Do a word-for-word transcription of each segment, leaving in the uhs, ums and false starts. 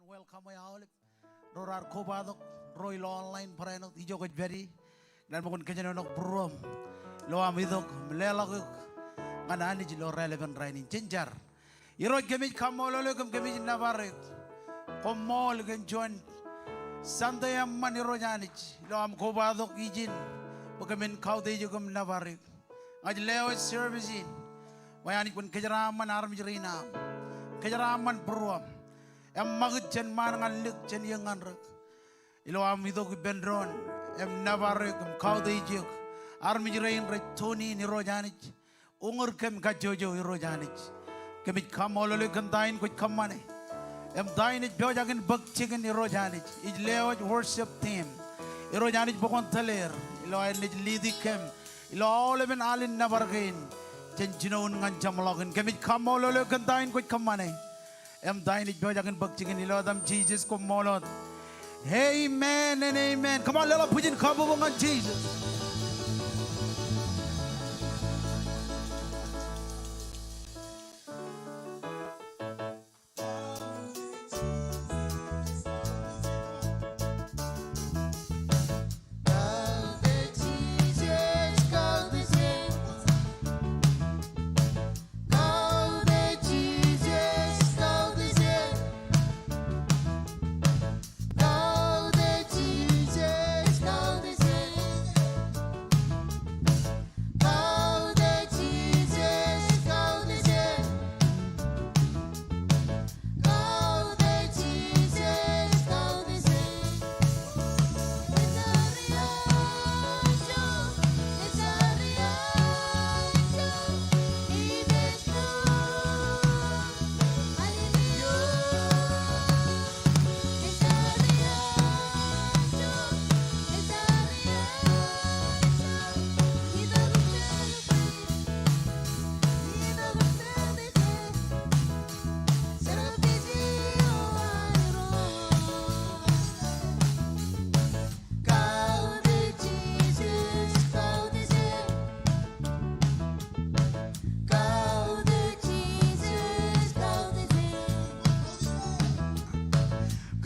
Welcome e aolep ro raar kobatok, ro ilo online barāinwōt, ijo kwōj pād ie. Kōn an bwe kwōn kōjenolọk būruōṃ ilo aṃ itok im leḷọk eok ñan Anij ilo raelepen rainin. Jen jar. Irooj, kōmij kaṃṃoolol eok im kōmij nōbar eok. Koṃṃool kōn juon Sunday eṃṃan, Irooj Anij, ilo aṃ kobatok ijin bwe kōmin kautiej eok im nōbar eok. Ña ij lewōj service in bwe Anij kwōn kōjeraaṃṃan armej rein aṃ, kōjeraaṃṃan būruōṃ, im ṃakūt jān ṃaan ñan lik, jān iiōk ñan rōk. Ilo aṃ itok ippān doon im nōbar eok im kautiej eok, armej rein rej tune in, Irooj Anij, uñūr kōm kajjojo, Irooj Anij. Kōmij kaṃṃoolol eok kōn ta in kwōj kōṃṃane im ta in ej pojak in bōk jikin, Irooj Anij. Ij lewōj worship team, Irooj Anij, bwe kwōn tōl er ilo aer naaj lead kōm ilo aolepen al in nōbar kein jān jinoin ñan jeṃḷọkin. Kōmij kaṃṃoolol eok kōn ta in kwōj kōṃṃane im ta in ej pojak in bōk jikin. Ilo etaṃ Jisōs, koṃṃool wōt. Amen and amen. Come on, leḷọk bwijin kabbokbok ñan Jisōs.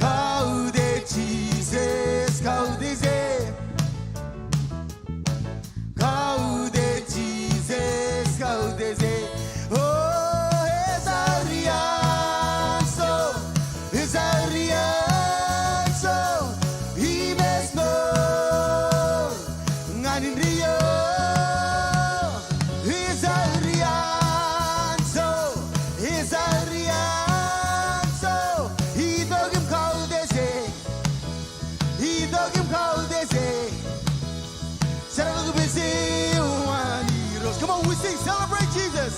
Kautiej Jisōs, kautiej e. Kautiej Jisōs, kautiej e. O, ej jar iaan so, ej jar iaan so, im ej ṃool ñan indeeo. Ej jar iaan so, ej jar iaan so, itok im kautiej e. Itok im kautiej e. Jar ḷọk bwijin eo an Irooj. Come on, we sing, celebrate Jesus.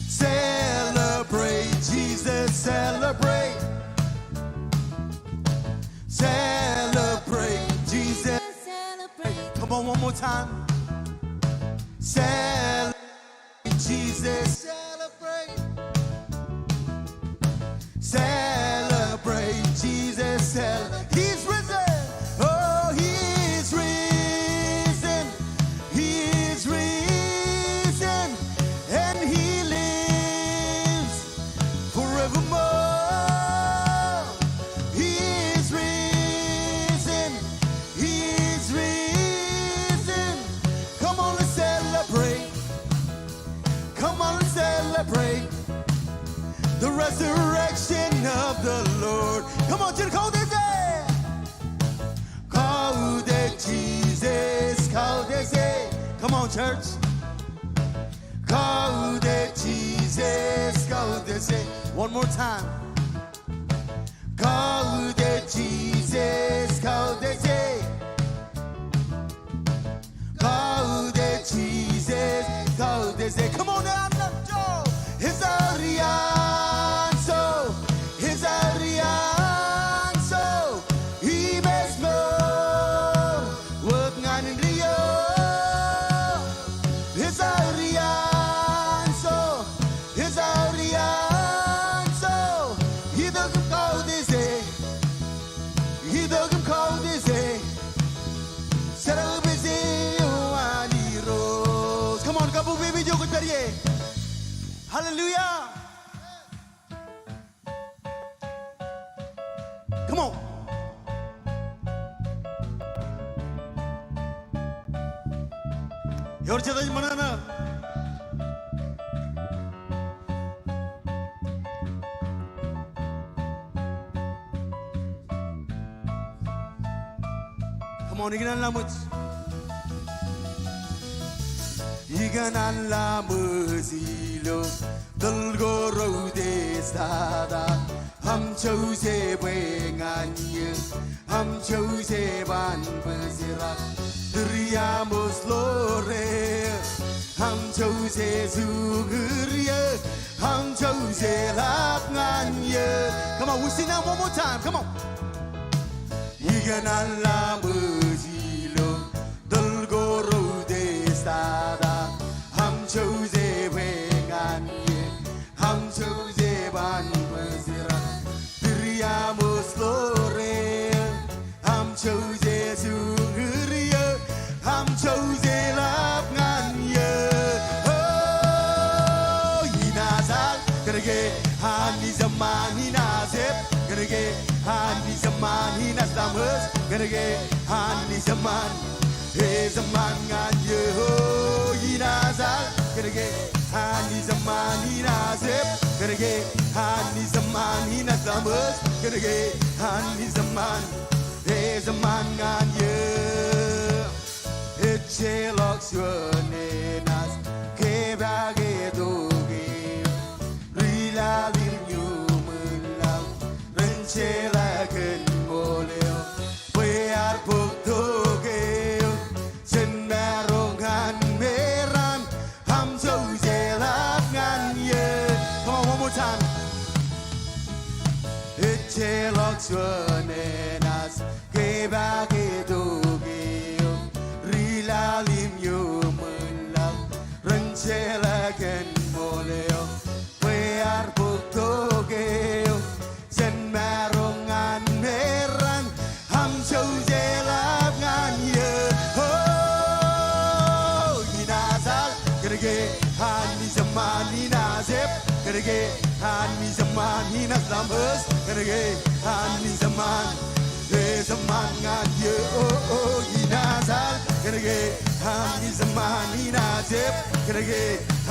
Celebrate Jesus, celebrate. Celebrate Jesus. Come on, one more time. Celebrate. Jesus, celebrate. Celebrate Jesus, cel-, He's risen. Oh, He's risen. He's risen. And He lives forevermore. He's risen. He's risen. Come on, let's celebrate. Come on, let's celebrate the resurrection of the Lord. Come on, jen kautiej e. Kautiej Jisōs, kautiej e. Come on, church. Kautiej Jisōs, kautiej e. One more time. Kautiej Jisōs, kautiej e. Kautiej Jisōs, kautiej e. Come on, ej jar iaan so, ej jar iaan so, im ej ṃool wōt ñan indeeo. Ej jar iaan so, ej jar iaan so, itok im kautiej e. Itok im kautiej e. Jar ḷọk bwijin eo an Irooj. Come on, kabbokbok bwijin eo kwōj pād ie. Hallelujah. Come on. Ewōr jet ej ṃōṇōṇō. Come on, ikōṇaan laṃōj. Ikōṇaan laṃōj ilo tōl ko reutiej tata, aṃ jouj e bwe ñan eō, aṃ jouj e ban bōjrak. Tūriaṃo ḷoor eō, aṃ jouj e jukur eō, aṃ jouj e ḷap ñan eō. Come on, we sing that one more time. Come on. Ikōṇaan laṃōj ilo tōl ko reutiej tata, aṃ jouj e bwe ñan eō, aṃ jouj e ban bōjrak. Tūriaṃo ḷoor eō, aṃ jouj e jukur eō, aṃ jouj e ḷap ñan eō. O, inaaj al kōnke Anij eṃṃan, inaaj ep kōnke Anij eṃṃan, inaaj laṃōj kōnke Anij eṃṃan. Ej eṃṃan ñan eō. O, inaaj al kōnke Anij eṃṃan, inaaj ep kōnke Anij eṃṃan, inaaj laṃōj kōnke Anij eṃṃan. Ej eṃṃan ñan eō. Ejjeḷọk juon enaaj kepaake tok eō, ri laḷ im iuṃwin laḷ, ren jeḷā kōn ṃool eo, bwe ear bōk tok eō, jān maroñ ñan meran, aṃ jouj e ḷap ñan eō. Come on, one more time. Ejjeḷọk juon enaaj kepaake tok eō, ri laḷ im iuṃwin laḷ, ren jeḷā kōn ṃool eo, bwe ear bōk tok eō, jān maroñ ñan meran, aṃ jouj e ḷap ñan eō. O, inaaj al kōnke Anij eṃṃan, inaaj ep kōnke Anij eṃṃan, inaaj laṃōj kōnke Anij eṃṃan. Ej eṃṃan ñan eō. O, o, inaaj al kōnke Anij eṃṃan, inaaj ep kōnke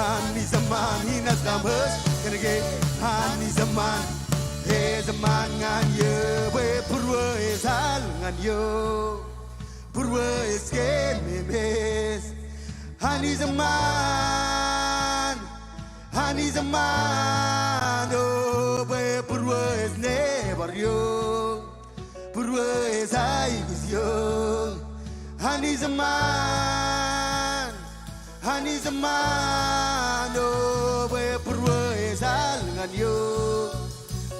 Anij eṃṃan, inaaj laṃōj kōnke Anij eṃṃan. Ej eṃṃan ñan eō bwe būruō ej al ñan eō. Būruō ej keememej. Anij eṃṃan, Anij eṃṃan o, bwe būruō ej nōbar eō. Būruō ej aikuj eō. Anij eṃṃan, Anij eṃṃan o, bwe būruō ej al ñan eō.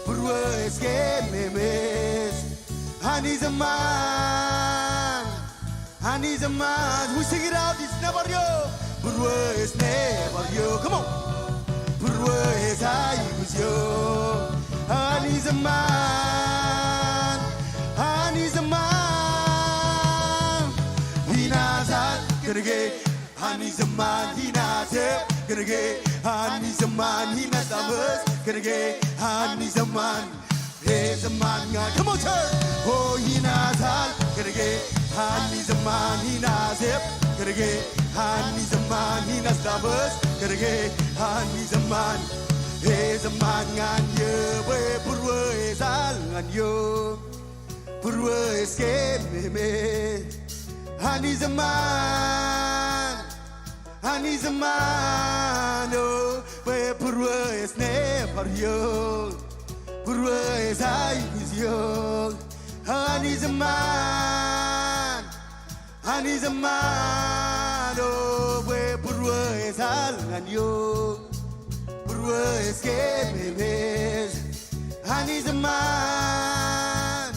Būruō ej keememej. Anij eṃṃan, Anij eṃṃan. We sing it out, ej nōbar eō. Būruō ej nōbar eō. Come on. Būruō ej aikuj eō. Anij eṃṃan, Anij eṃṃan. Inaaj al kōnke Anij eṃṃan, inaaj ep kōnke Anij eṃṃan, inaaj laṃōj kōnke Anij eṃṃan. Ej eṃṃan ñan, come on, church. O, inaaj al kōnke Anij eṃṃan, inaaj ep kōnke Anij eṃṃan, inaaj laṃōj kōnke Anij eṃṃan. Ej eṃṃan ñan eō bwe būruō ej al ñan eō. Būruō ej keememej. Anij eṃṃan, Anij eṃṃan o, bwe būruō ej nōbar eō. Būruō ej aikuj eō. Anij eṃṃan, Anij eṃṃan o, bwe būruō ej al ñan eō. Būruō ej keememej. Anij eṃṃan,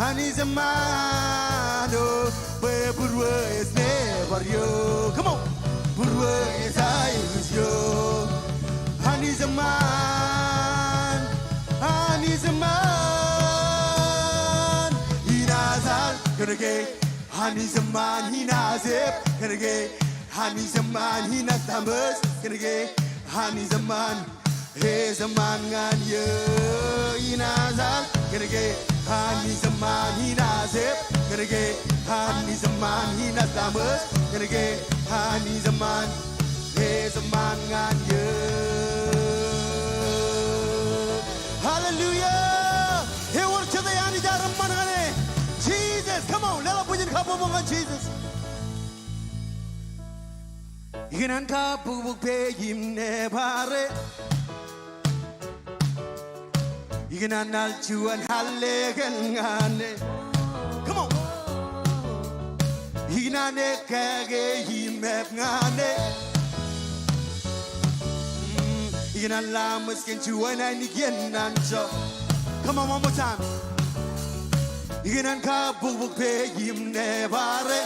Anij eṃṃan o, bwe būruō ej nōbar eō. Come on. Būruō ej aikuj eō. Anij eṃṃan, Anij eṃṃan. Inaaj al kōnke Anij eṃṃan, inaaj ep kōnke Anij eṃṃan, inaaj laṃōj kōnke Anij eṃṃan. Ej eṃṃan ñan eō. Inaaj al kōnke Anij eṃṃan in aseep, kōnke Anij eṃṃan in aṃōj, kōnke Anij eṃṃan, ej eṃṃan ñan eō. Hallelujah! Ewōr jete Anij ear eṃṃan ñan e? Jesus, come on, leḷọk bwijin kabbokbok ñan Jesus. Ikōṇaan kabbokbok peiṃ ne bare. Ikōṇaan al juon allōñ ñan e. Come on. Ikōṇaan ekkā ke im ep ñan e. Mm, ikōṇaan laṃōj kōn juon ainikien anjọ. Come on, one more time. Ikōṇaan kabbokbok peiṃ ne bare.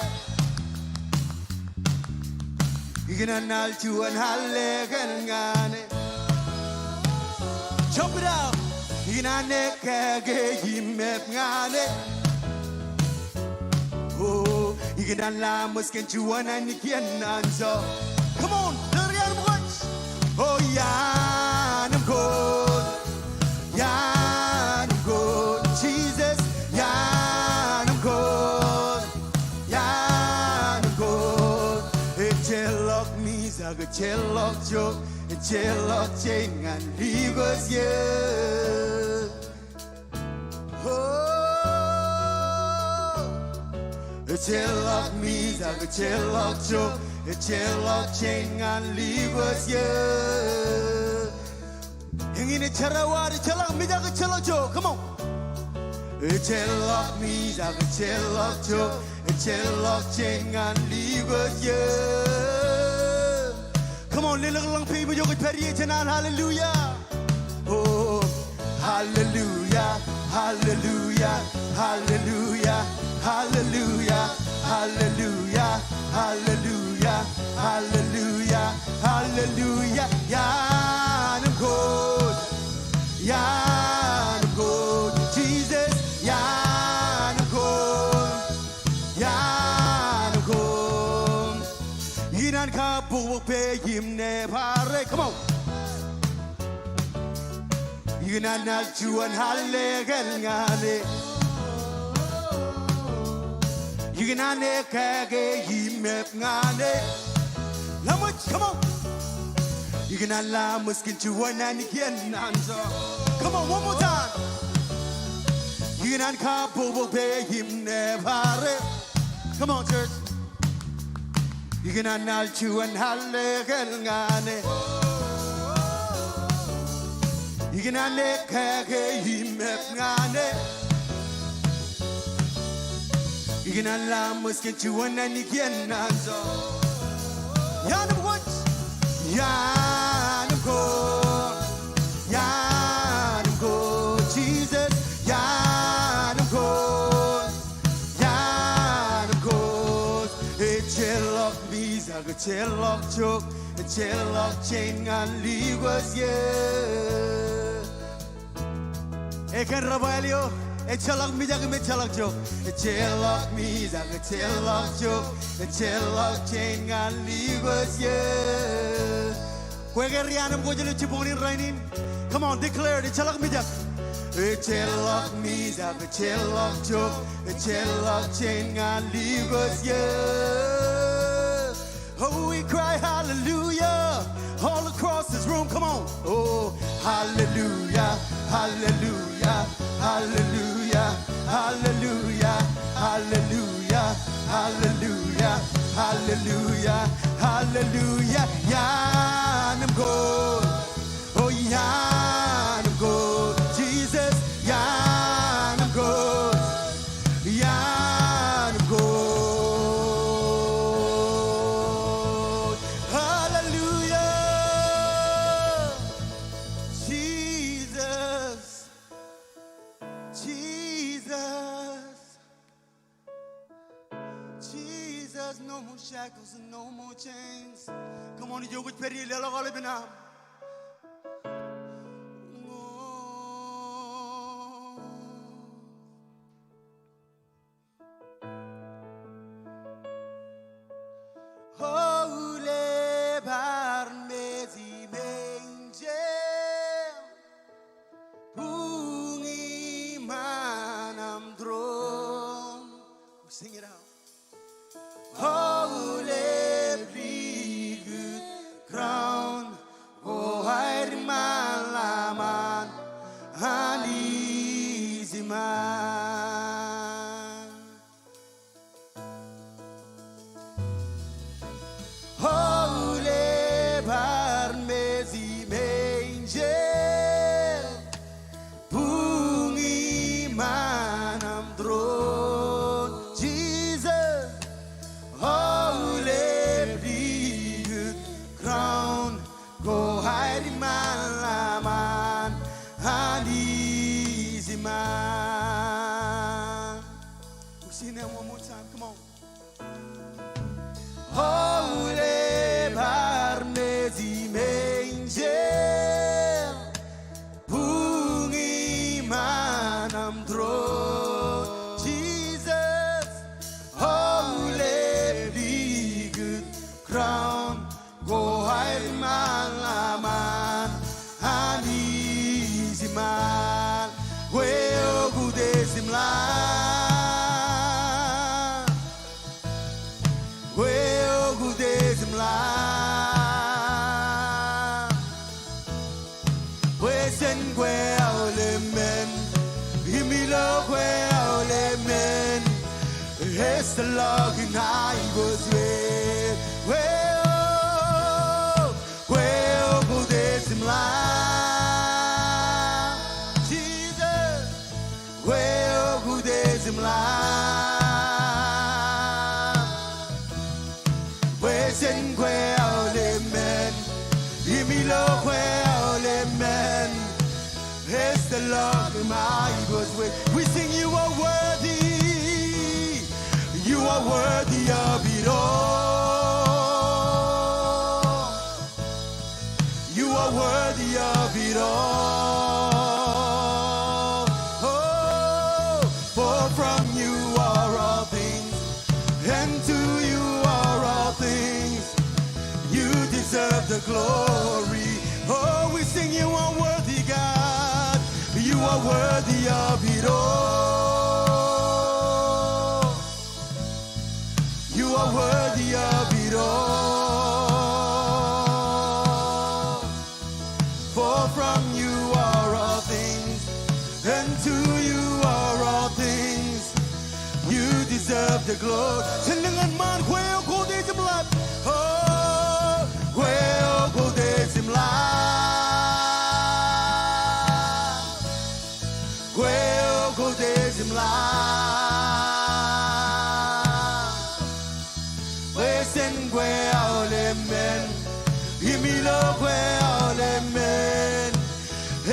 Ikōṇaan al juon allōñ ñan e. Jump it out. Ikōṇaan ekkā ke im ep ñan e. O, ikōṇaan laṃōj kōn juon ainikien anjọ. Come on, tōre iaan im kwōj. O, iaan im kwōj. Iaan im kwōj, Jesus, iaan im kwōj. Iaan im kwōj. Ejjeḷọk mijak, ejjeḷọk jok, ejjeḷọk jein ñan likūt eō. O, ejjeḷọk mijak, ejjeḷọk jok, ejjeḷọk jein ñan likūt eō. Eñin ej jerọwiwi, ejjeḷọk mijak, ejjeḷọk jok. Come on. Ejjeḷọk mijak, ejjeḷọk jok, ejjeḷọk jein ñan likūt eō. Come on, lelōñḷọk peiṃ ijo kwōj pād ie jān an hallelujah. O, hallelujah, hallelujah, hallelujah, hallelujah, hallelujah, hallelujah, hallelujah, hallelujah. Iaan im kwōj, iaan im kwōj, Jesus, iaan im kwōj. Iaan im kwōj. Ikōṇaan kabbokbok peiṃ ne bare. Come on. Ikōṇaan al juon allōñ ñan e. Ikōṇaan ekkā ke im ep ñan e. Laṃōj, come on. Ikōṇaan laṃōj kōn juon ainikien anjọ. Come on, one more time. Ikōṇaan kabbokbok peiṃ ne bare. Come on, church. Ikōṇaan al juon allōñ ñan e. Ikōṇaan ekkā ke im ep ñan e. Ikōṇaan laṃōj kōn juon ainikien anjọ. Iaan im kwōj. Iaan im kwōj. Iaan im kwōj, Jesus. Iaan im kwōj. Iaan im kwōj. Ejjeḷọk mijak, ejjeḷọk jok, ejjeḷọk jein ñan likūt eō. Ej kōn ri-bwebweḷọk eo, ejjeḷọk mijak im ejjeḷọk jok. Ejjeḷọk mijak, ejjeḷọk jok, ejjeḷọk jein ñan likūt eō. Kwe ke ri-iaan im kwōj ilo jibboñ in rainin? Come on, declare it. Ejjeḷọk mijak. Ejjeḷọk mijak, ejjeḷọk jok, ejjeḷọk jein ñan likūt eō. Oh, we cry hallelujah all across this room. Come on. Oh, hallelujah, hallelujah, hallelujah, hallelujah, hallelujah, hallelujah, hallelujah, hallelujah. Iaan im kwōj. Oh, iaan im kwōj, Jesus, iaan im kwōj, iaan im kwōj. Hallelujah, Jesus, Jesus. Jesus, no more shackles and no more chains. Come on, ijo kwōj pād ie, leḷọk aolepān aṃ. Ole bar mezi menje. Buñi ṃaan Kwe aolepen, im ilo kwe aolepen, ej tōllọk im aiboojoj. Kwe o, kwe o kōj ej im ḷak. Jesus. Kwe o kōj ej im ḷak. Bwe jen kwe aolepen, im ilo kwe aolepen, ej tōllọk im aiboojoj. We sing, you are worthy, you are worthy of it all. You are worthy of it all. Oh, for from you are all things, and to you are all things. You deserve the glory. Oh, we sing, you are worthy, God. You are worthy of it all. You are worthy of it all. For from you are all things, and to you are all things. You deserve the glory. Jen lōñ ñan ṃaan, kwe o kōj ej im ḷak. Oh, kwe o kōj ej im ḷak. Kwe o kōj ej im ḷak. Bwe jen kwe aolepen, im ilo kwe aolepen,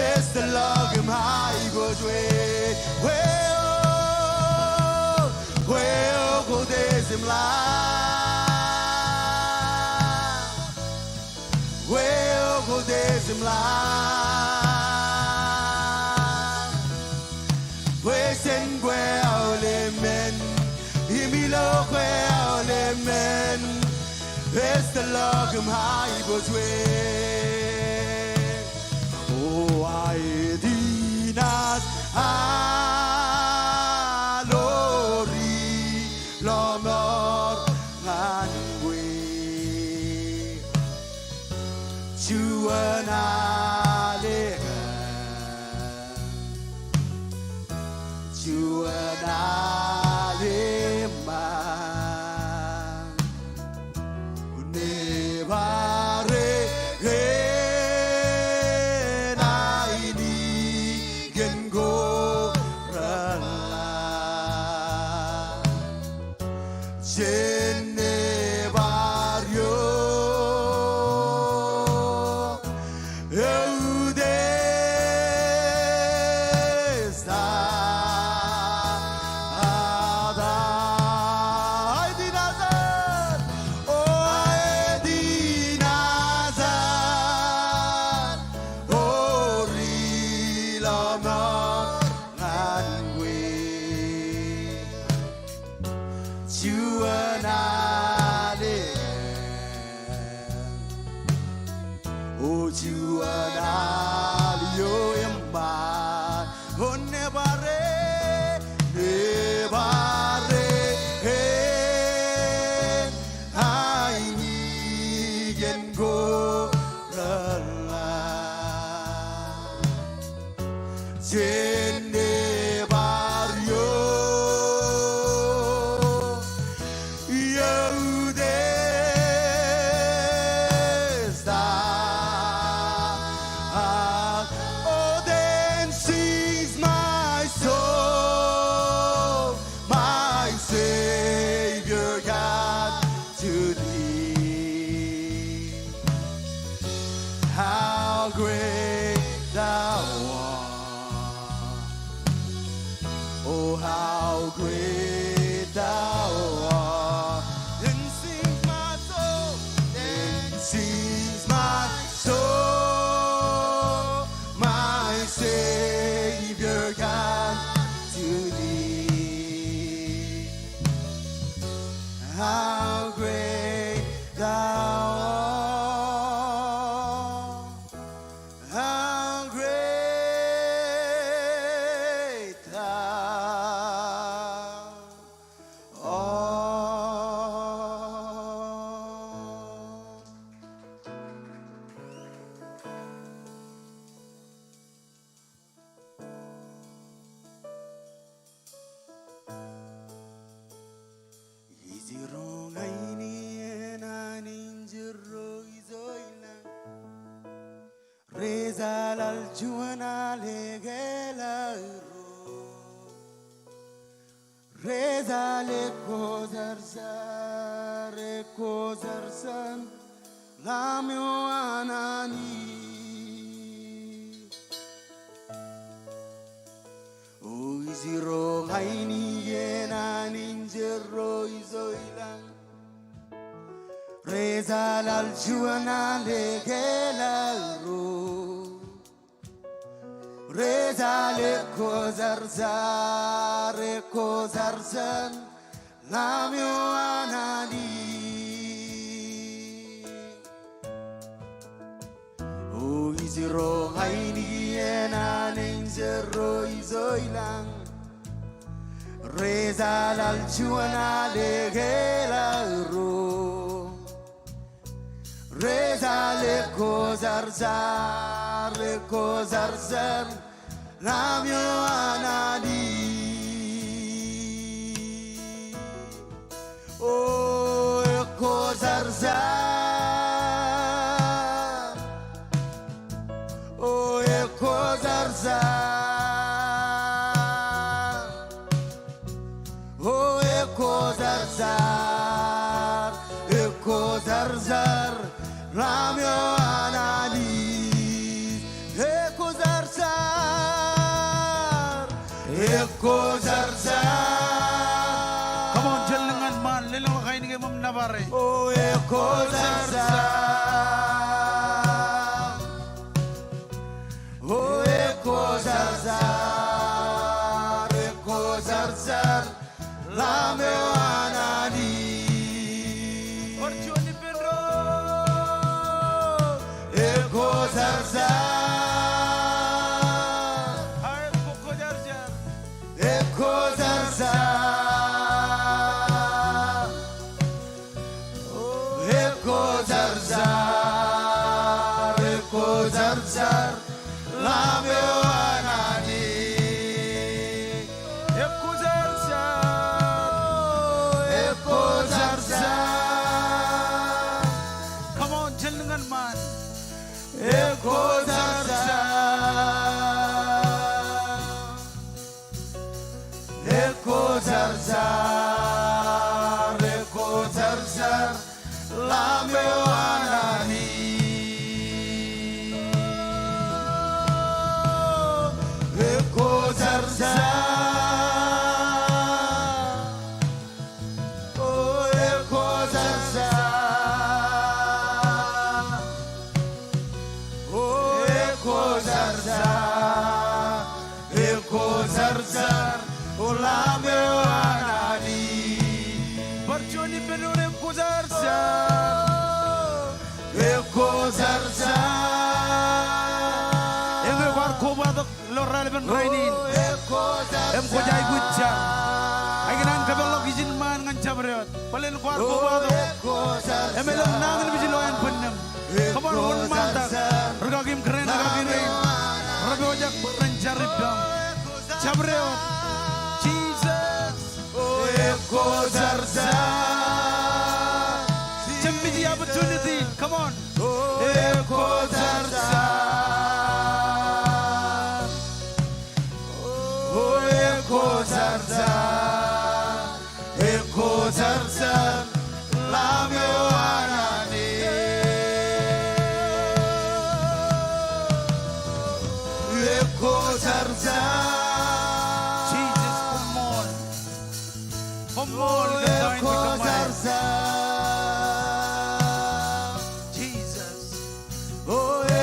ej tōllọk im aiboojoj. Kwe o, kwe o kōj ej im ḷak. Kwe o kōj ej im ḷak. Bwe jen kwe aolepen, im ilo kwe aolepen, ej tōllọk im aiboojoj. O aet in as alori lọmọọr ñan kwe. Juon alen, juon alen ṃaan, nebare en ainikien ko reḷḷap. Jen nebar ioon eutiej tata. Aet in asar, o aet in asar, o ri lọmọọr ñan kwe. Juon alen, o juon alio eṃṃaan, o nebare, nebare en ainikien ko reḷḷap. Jen nebar ioon eutiej tata. Oh, then sings my soul, my Savior God, to thee. How great thou art. Oh, how great thou art. Then sings my soul, then sings my soul, my Savior God, to thee. How great thou art. How great thou juon alen ke laḷ ro. Rej al ekkojarzar, ekkojarzar, ḷaam eo an Anij. O ij jiroñ ainikien an enjeḷ ro ijo ilañ. Rej al juon alen ke laḷ ro. Rej al ekkojarzar, ekkojarzar, ḷaam eo an Anij. O ij jiroñ ainikien an enjeḷ ro ijo ilañ. Rej al juon alen ke laḷ ro. Rej al ekkojarzar, ekkojarzar, ḷaam eo an Anij. O ekkojarzar, o ekkojarzar, o ekkojarzar, ekkojarzar, ḷaam eo an Anij. Ekkojarzar, ekkojarzar. Come on, jeḷā ñan ṃaan, lelōñḷọk ainikien ṃōṃ nōbar e. O ekkojarzar. O ekkojarzar, ekkojarzar, ḷaam eo an Anij. Bar juon ippān doon. Ekkojarzar. Ekkojarzar. Ekkojarzar. Ekkojarzar, ekkojarzar, ḷaam eo an Anij. Ekkojarzar, ekkojarzar. Come on, jeḷā ñan ṃaan. Ekkojarzar. Ekkojarzar, ekkojarzar, ḷaam eo an Anij. Ekkojarzar. O ekkojarzar. O ekkojarzar, ekkojarzar, O ḷaam eo an Anij. Bar juon ippān doon, ekkojarzar. Ekkojarzar. Eñe kwaar kobatok ilo raan in rainin. Im kwōj aikuj jar. Ikōṇaan kōpeḷḷọk ijin ṃaan ñan jabdewōt. Bōlen kwaar kobatok. Im elōñ nañinmej ilowaan bwinnūṃ. Come on, wōnṃaantak. Rikaki im kōrā in, rikaki in rein. Rej pojak bwe ren jar ippaṃ. Jabdewōt. Jesus. O ekkojarzar. Jab miji opportunity. Come on. O ekkojarzar. O ekkojarzar. Ekkojarzar, ḷaam eo an Anij. Ekkojarzar. Jesus, koṃṃool. Koṃṃool, ekkojarzar. Jesus. O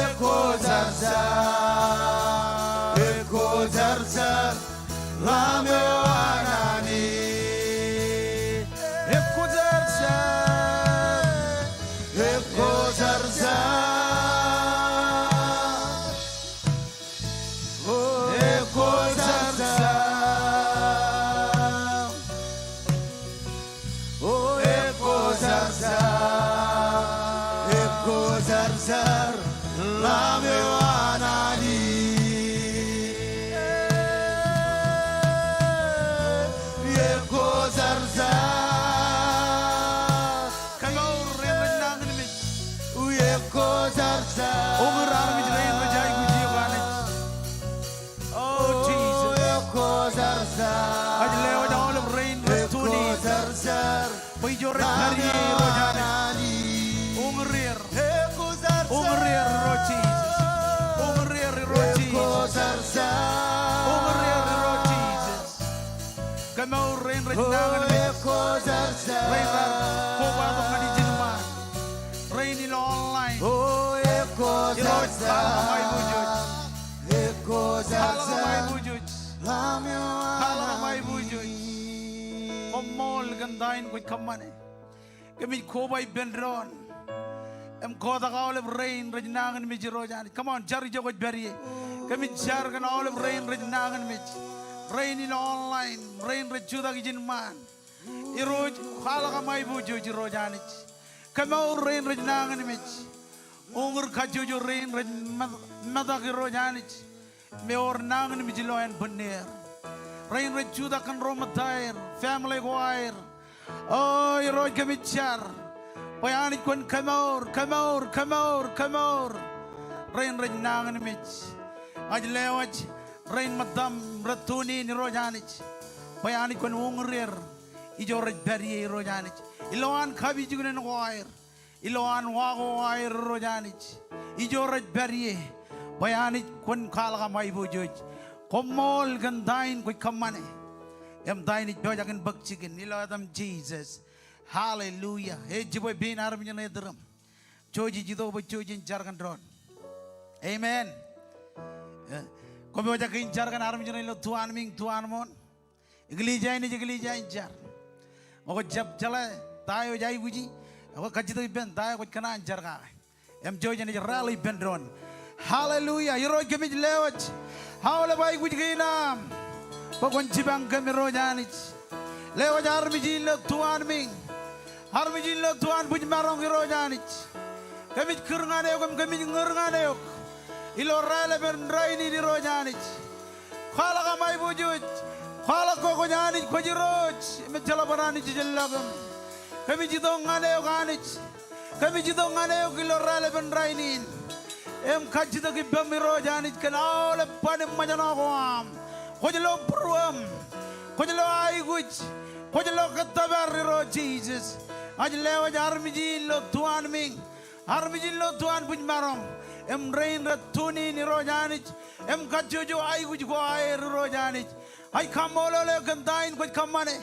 ekkojarzar, ekkojarzar, ḷaam eo an Anij. Ekkojarzar, ekkojarzar. O ekkojarzar. O ekkojarzar, ekkojarzar, ḷaam eo an Anij. Uñūr er Irooj Jisōs. Kōmour rein rej nañinmej. Rein raar kobatok ñan ijin ṃaan. Rein ilo online. Irooj, kwaḷọk im aiboojoj. Kwaḷọk im aiboojoj. Kwaḷọk im aiboojoj. Koṃṃool kōn ta in kwōj kōṃṃane. Kōmij koba ippān doon im kotak aolep rein rej nañinmej Irooj Anij. Come on, jar ijo kwōj pād ie. Kōmij jar kōn aolep rein rej nañinmej. Rein ilo online, rein rej jutak ijin ṃaan. Irooj, kwaḷọk im aiboojoj Irooj Anij. Kōmour rein rej nañinmej. Uñūr kajjojo rein rej met-, metak Irooj Anij. Im ewōr nañinmej ilo ānbwinnier. Rein rej jutak kōn ro ṃōttaer, family ko aer. O Irooj kōmij jar. Bwe Anij kwōn kōmour, kōmour, kōmour, kōmour. Rein rej nañinmej. Ij lewōj rein ṃōttam rej tune in Irooj Anij. Bwe Anij kwōn uñūr er. Ijo rej pād ie Irooj Anij. Ilowaan kapijuknen ko aer. Ilowaan wa ko aer Irooj Anij. Ijo rej pād ie. Bwe Anij kwōn kwaḷọk im aiboojoj. Koṃṃool kōn ta in kwōj kōṃṃane. Im ta in ej pojak in bōk jikin. Ilo etaṃ Jisōs. Hallelujah. Ej jibwe pein armej ṇe iturūṃ. Jouj ij itok bwe jouj in jar kōn doon. Amen. Eh, kwōpojak in jar kōn armej ṇe ilo tuanmiiñ, tuanmooṇ. Eklejia in ej eklejia in jar. Ñe kwō jab jeḷā ta eo ej aikuji, ekwe kajjitōk ippān ta eo kwōj kōṇaan jar kake. Im jouj enaaj rally ippān doon. Hallelujah. Irooj kōmij lewōj aolep aikuj kein aṃ bwe kwōn jipañ kōm Irooj Anij. Lewōj armej in ilo tuanmiiñ. Armej in ilo tuanbwijmaroñ Irooj Anij. Kōmij kūr ñan eok im kōmij ñūr ñan eok ilo raelepin rainin Irooj Anij. Kwaḷọk aṃ aiboojoj. Kwaḷọk ke kwōj Anij, kwōj Irooj im ejjeḷọk bar anij ijellọkūṃ. Kōmij itok ñan eok Anij. Kōmij itok ñan eok ilo raelepin rainin im kajjitōk ippaṃ Irooj Anij kōn aolep ban im ṃōjṇọ ko aṃ. Kwōj lo būruōṃ. Kwōj lo aikuj. Kwōj lo kōttōpar Irooj Jisōs. Ij lewōj armej in ilo tuanmiiñ. Armej in ilo tuanbwijmaroñ. Im rein rej tune in Irooj Anij. Im kajjojo aikuj ko aer Irooj Anij. Ij kaṃṃoolol eok kōn ta in kwōj kōṃṃane.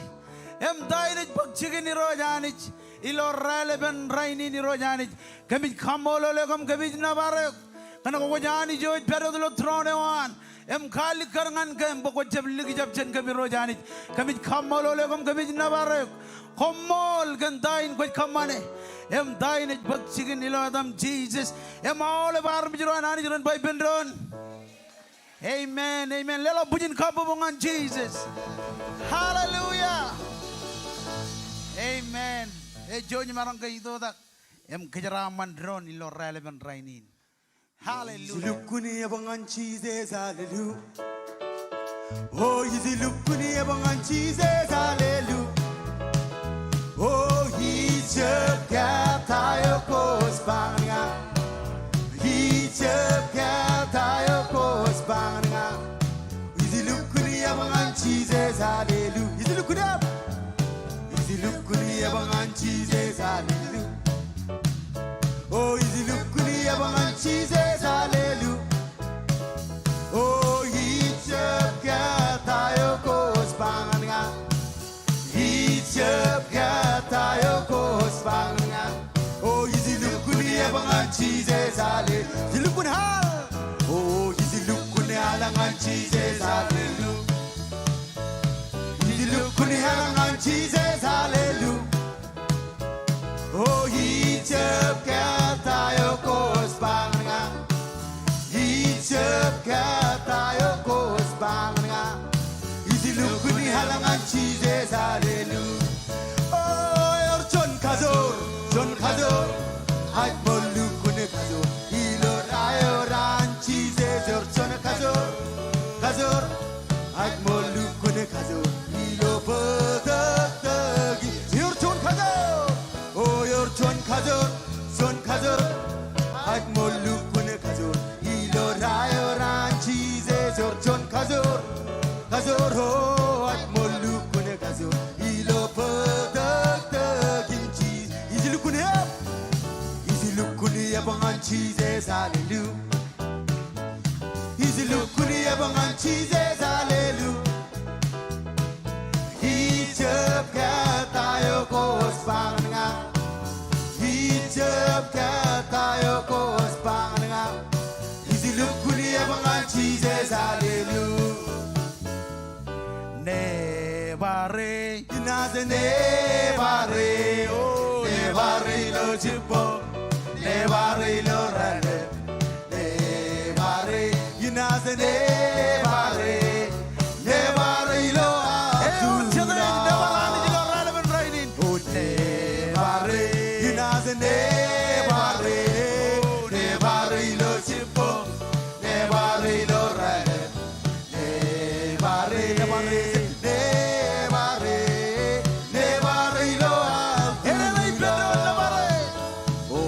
Im ta in ej bōk jikin Irooj Anij. Ilo raelepin rainin Irooj Anij. Kōmij kaṃṃoolol eok im kōmij nōbar eok. Kōn ke kwōj Anij eo ej pād wōt ilo tūroon eo an. Im kaalikkar ñan kōm bwe kwōj jab likjab jān kōm Irooj Anij. Kōmij kaṃṃoolol eok im kōmij nōbar eok. Koṃṃool kōn ta in kwōj kōṃṃane. Im ta in ej bōk jikin ilo etaṃ Jisōs. Im aolep armej ro an Anij ren ba ippān doon. Amen, amen. Leḷọk bwijin kabbokbok ñan Jisōs. Hallelujah. Amen. Ej jouj maroñ ke itoitak im kōjeraaṃṃan doon ilo raelepin rainin. Hallelujah. Ij lukkuun ebañ ñan Jisōs, hallelujah. O, ij lukkuun ebañ ñan Jisōs, hallelujah. O, ijab kōttāyok ko ej baññān ña. Ijab kōttāyok ko ej baññān ña. Ij lukkuun ebañ ñan Jisōs, hallelujah. Ij lukkuun ebañ. Ij lukkuun ebañ ñan Jisōs, hallelujah. O, ij lukkuun ebañ ñan Jisōs, hallelujah. O, ijab kōttāyok ko ej baññān ña. Ijab kōttāyok ko ej baññān ña. O, ij lukkuun ebañ ñan Jisōs, hallelujah. Ij lukkuun hal. O, ij lukkuun hal ñan Jisōs, hallelujah. Ij lukkuun hal ñan Jisōs, hallelujah. O, ijab kōttāyok ko ej baññān ña. Ijab kōttāyok ko ej baññān ña. Ij lukkuun hal ñan Jisōs, hallelujah. O, ewōr juon kajoor, juon kajoor. Ij ṃool lukkuun kajoor. Ilo raeoran Jisōs ewōr juon kajoor, kajoor. Ij ṃool lukkuun kajoor. Ilo bōtōktōk in. Ewōr juon kajoor. O, ewōr juon kajoor, juon kajoor. Ij ṃool lukkuun kajoor. Ilo raeoran Jisōs ewōr juon kajoor, kajoor. O, ij ṃool lukkuun kajoor. Ilo bōtōktōk in Jisōs. Ij lukkuun ebañ. Ij lukkuun ebañ ñan Jisōs, hallelujah. Ij lukkuun ebañ Jisōs, hallelujah. Ijab kōttāeo kōj ba ñan ña. Ijab kōttāeo kōj ba ñan ña. Ij lukkuun eban ñan Jisōs, hallelujah. Nebare. Inaaj nebare, o, nebare ilo jibboñ, nebare ilo rālōb, nebare, inaaj nebare, nebare ilo, e, ewōr jete ej nebare Anij ilo raelepin rainin? O, nebare, inaaj nebare, o, nebare ilo jibboñ, nebare ilo rālōb. Nebare, nebare, nebare, nebare ilo al. Enaaj ippān doon, nebare. O,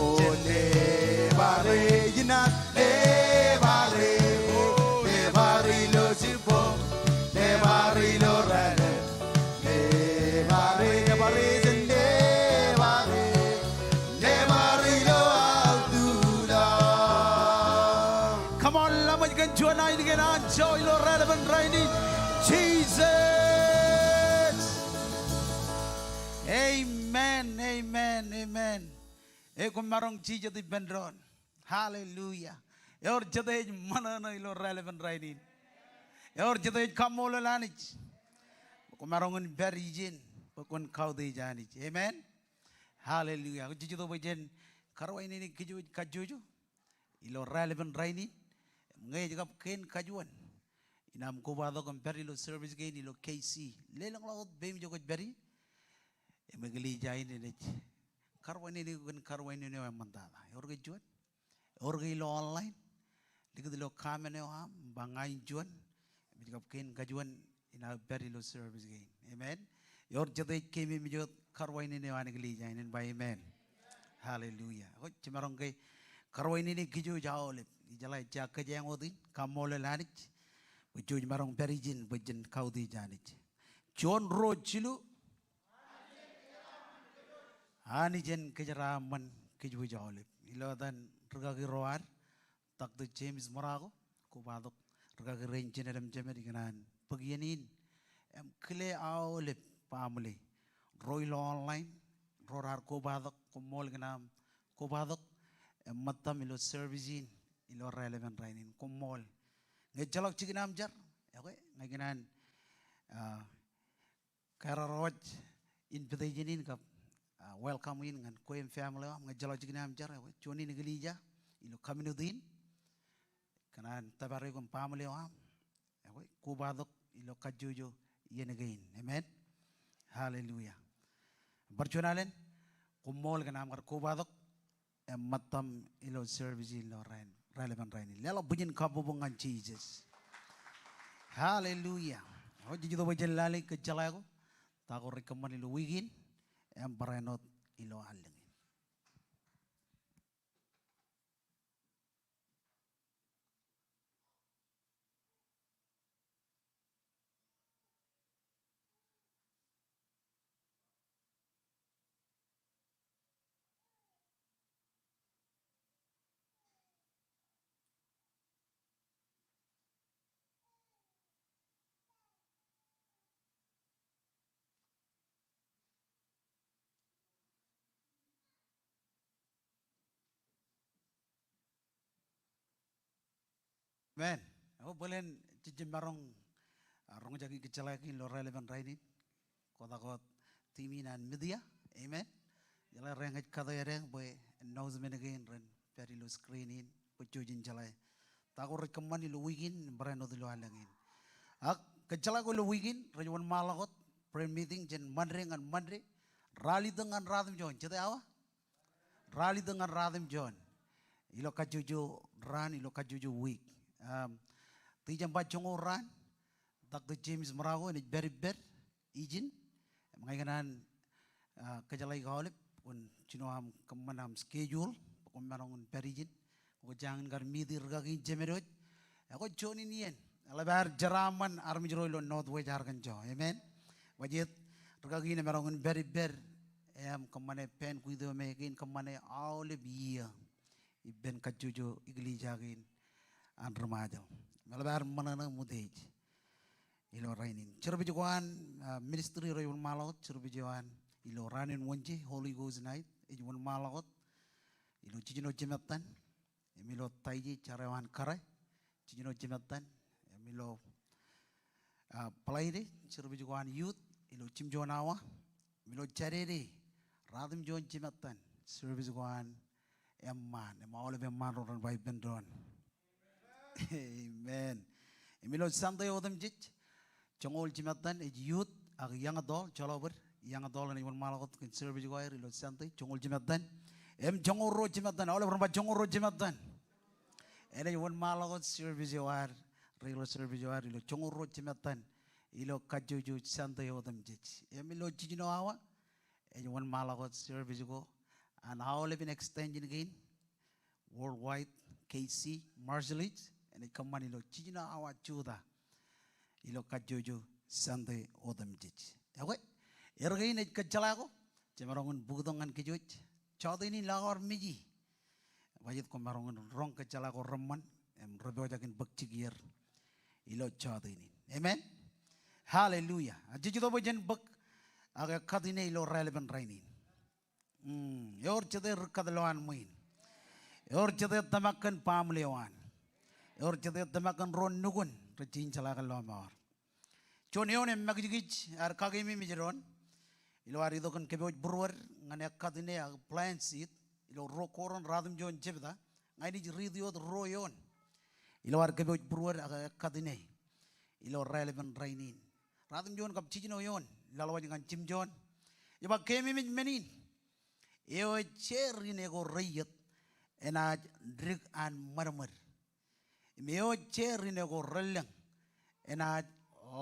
nebare, inaaj nebare. O, nebare ilo jibboñ, nebare ilo rālōb. Nebare, nebare, nebare, nebare ilo al tuḷaḷ. Come on, ḷōmṇak kōn juon ainikien anjọ ilo raelepin rainin. Jisōs. Amen, amen, amen. E, koṃ maroñ jijet ippān doon. Hallelujah. Ewōr jete ej ṃōṇōṇō ilo raelepin rainin? Ewōr jete ej kaṃṃoolol Anij? Koṃ maroñ in pād ijin bwe kwōn kautiej Anij. Amen. Hallelujah. Ak jej itok bwe jen karuwainene kōj kajjojo ilo raelepin rainin. Im ñe ej kab kein kajuon in aṃ kobatok im pād ilo service kein ilo K C, lelōñḷọk wōt peiṃ ijo kwōj pād ie. Im eklejia in enaaj karuwainene eok kōn karuwainene eo eṃṃantata. Ewōr ke juon? Ewōr ke ilo online? Likūt ilo comment eo aṃ, ba ña in juon. Im ej kab kein kajuon in aō pād ilo service kein. Amen. Ewōr jete ej keememej wōt karuwainene eo an eklejia in? En ba amen. Hallelujah. Ak jej maroñ ke karuwainene kōj aolep. Ijeḷā ejja kōjeañ wōt in, kaṃṃoolol Anij bwe jej maroñ pād ijin bwe jen kautiej Anij. Juon, ruo, jilu. Anij en kōjeraaṃṃan kōjwōj aolep. Ilo etan rūkaki ro ad, Doctor James Murako, kobatok rūkaki rein jined im jemed, ikōṇaan bōk iien in im kile aolep baaṃle ro ilo online, ro raar kobatok, koṃṃool kōn aṃ kobatok im ṃōttaṃ ilo service in ilo raelepin rainin. Koṃṃool. Ñe ejjeḷọk jikin aṃ jar, ekwe, ña ikōṇaan, ah, kōrọọl wōj invitation in kab, ah, welcome in ñan kwe im family eo aṃ. Ñe ejjeḷọk jikin aṃ jar, ekwe, juon in eklejia ilo community in, kōṇaan tōpar eok im baaṃle eo aṃ, ekwe, kobatok ilo kajjojo iien kein. Amen. Hallelujah. Bar juon alen, koṃṃool kōn aṃ kar kobatok im ṃōttaṃ ilo service in ilo raelepin rainin. Leḷọk bwijin kabbokbok ñan Jisōs. Hallelujah. O, jej itok bwe jen lale kōjjeḷā ko, ta ko rej kōṃṃan ilo wiik in im barāinwōt ilo allōñ in. Amen. Ekwe, bōlen jej jab maroñ, ah, roñjake kōjjeḷā kein ilo raelepin rainin. Kotak wōt team in an media. Amen. Ijeḷā rein ej kate edeañ bwe announcement kein ren pād ilo screen in bwe jej jeḷā ta ko rej kōṃṃan ilo wiik in im barāinwōt ilo allōñ in. Ak kōjjeḷā ko ilo wiik in rej wōnṃaanḷọk wōt prayer meeting jān Monday ñan Monday, ralitōk ñan ratimjuon. Jete awa? Ralitōk ñan ratimjuon. Ilo kajjojo raan, ilo kajjojo wiik. Um, tijeṃba joñoul raan, Doctor James Murako enaaj pād ippād ijin. Im ña ikōṇaan, ah, kōjjeḷā aolep, kwōn jino aṃ kōṃṃan aṃ schedule bwe kwōn maroñ in pād ijin. Kwō jañin kar meet rūkaki in jemed wōj. Ekwe, juon in iien eḷap ad jeraaṃṃan armej ro ilo Northwest Arkansas. Amen. Bajjek rūkaki in emaroñ in pād ippād im kōṃṃane banquet eo me kein kōṃṃane aolep iiō ippān kajjojo eklejia kein an ri-Ṃajeḷ. im eḷap ad ṃōṇōṇō im utiej ilo rainin. Service ko an, ah, ministry rej wōnṃaanḷọk wōt, service eo an ilo raan in Wednesday, Holy Ghost Night, ej wōnṃaanḷọk wōt ilo jiljino jimettan im ilo Taije, jar eo an kōrā, jiljino jimettan, im ilo, ah, Friday, service ko an youth ilo jimjuon awa, im ilo Saturday, ratimjuon jimettan, service ko an eṃṃaan, im aolep eṃṃaan ro ren ba ippān doon. Amen. Im ilo Sunday otemjej, joñoul jimettan ej youth ak young adult, joḷọk bōd, young adult enaaj wōnṃaanḷọk wōt kōn service ko aer ilo Sunday, joñoul jimettan. Im joñoul ruo jimettan, aolep ren ba joñoul ruo jimettan. Enaaj wōnṃaanḷọk wōt service eo ad, regular service eo ad, ilo joñoul ruo jimettan, ilo kajjojo Sunday otemjej. Im ilo jiljino awa, ej wōnṃaanḷọk wōt service ko an aolepen extension kein, Worldwide, K C, Marshallese, enaaj kōṃṃan ilo jiljino awa jota ilo kajjojo Sunday otemjej. Ekwe, er kein ej kōjjeḷā ko, jemaroñ in bōktok ñan kōj wōj. Jota in lọkaor meji. Bajjek kwōmaroñ in roñ kōjjeḷā ko reṃṃan, im rej pojak in bōk jikier ilo jota in. Amen. Hallelujah. Ak jej itok bwe jen bōk ak ekkat ine ilo raelepen rainin. Mm, ewōr jete ri-kōtḷọk an ṃwiin. Ewōr jete tōmak kōn baaṃle eo an. Ewōr jete tōmak kōn ro nukun rej jañin jeḷā kōn lọmọọr. Juon eoon im makijkij ad kakeememej doon ilo ad itok kōn kōpooj būruod ñan ekkat ine ak plant seed ilo ruo Korint ratimjuon jebta, ña inaaj riiti wōt ruo eoon ilo ad kōpooj būruod ak ekkat ine ilo raelepen rainin. Ratimjuon kab jiljino eoon, laḷwaj ñan jimjuon. Ej ba keememej men in. Eo ej jeer ine ko reiiet enaaj dik an ṃadṃōd. Im eo ej jeer ine ko relōñ enaaj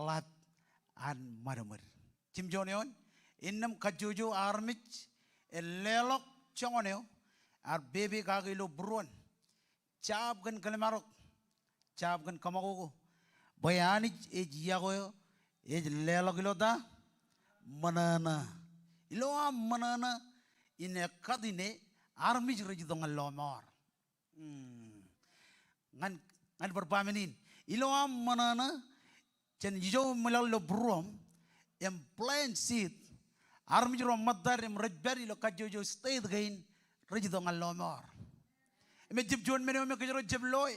ḷap an ṃadṃōd. Jimjuon eoon, innām kajjojo armej en leḷọk joñan eo ear pepe kake ilo būruon. Jab kōn kōḷmānḷọk, jab kōn kōṃakoko. Bwe Anij ej iọkwe eo ej leḷọk ilo ta? Ṃōṇōṇō. Ilo aṃ ṃōṇōṇō in ekkat ine armej rej itok ñan lọmọọr. Hmm. Ñan, ñan bar ba men in. Ilo aṃ ṃōṇōṇō jān ijo meḷọk ilo būruōṃ im plant seed, armej ro ṃōttad im rej pād ilo kajjojo state kein rej itok ñan lọmọọr. Im ejjab juon men eo me kōjro jab loe.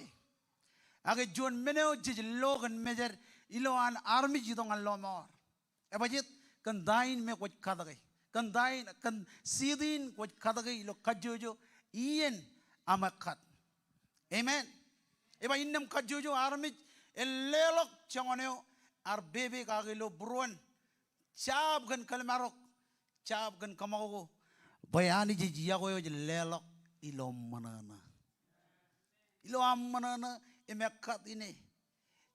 Ak ej juon men eo jej lo kōn mejād ilo an armej itok ñan lọmọọr. Ebajjeet? Kōn ta in me kwōj katke. Kōn ta in, kōn seed in kwōj katke ilo kajjojo iien aṃ ekkat. Amen. Ej ba innām kajjojo armej en leḷọk joñan eo ear pepe kake ilo būruon. Jab kōn kōḷmānḷọk, jab kōn kōṃakoko. Bwe Anij ej iọkwe eo ej leḷọk ilo ṃōṇōṇō. Ilo aṃ ṃōṇōṇō im ekkat ine.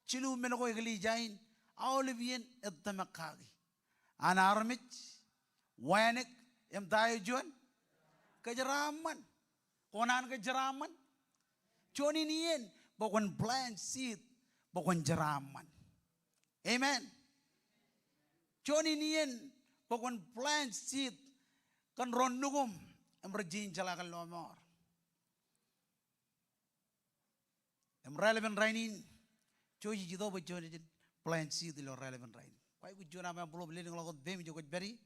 Jilu men ko eklejia in aolep iien ettōmak kaki. An armej, wānōk, im ta eo juon? Kōjeraaṃṃan. Kwō kōṇaan kōjeraaṃṃan? Juon in iien bwe kwōn plant seed bwe kwōn jeraaṃṃan. Amen. Juon in iien bwe kwōn plant seed kōn ro nukuṃ im rej jañin jeḷā kōn lọmọọr. Im raelepen rainin, jouj ij itok bwe juon ijin plant seed ilo raelepen rainin. Kwaikuj juon aṃ envelope, lelōñḷọk wōt peiṃ ijo kwōj pād ie.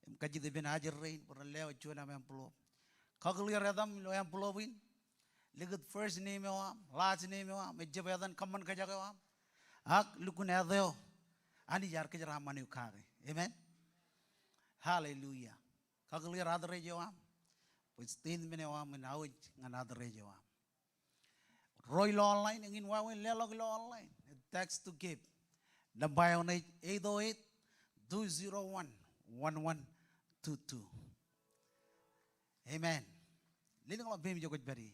Im kajjitōk ippān ajri rein bwe ren lewōj juon aṃ envelope. Kakōḷḷe etaṃ ilo envelope in. Likūt first name eo aṃ, last name eo aṃ, ejjab etan kōṃṃan kōjak eo aṃ. Ak lukkuun eta eo Anij ear kōjeraaṃṃan eok kake. Amen. Hallelujah. Kakōḷḷe address eo aṃ. Bwe statement eo aṃ en aōj ñan address eo aṃ. Ro ilo online, eñin wāween leḷọk ilo online. Text to give. Nōṃba eo ṇe ej eight oh eight, two zero one, one one two two. Amen. Lelōñḷọk peiṃ ijo kwōj pād ie.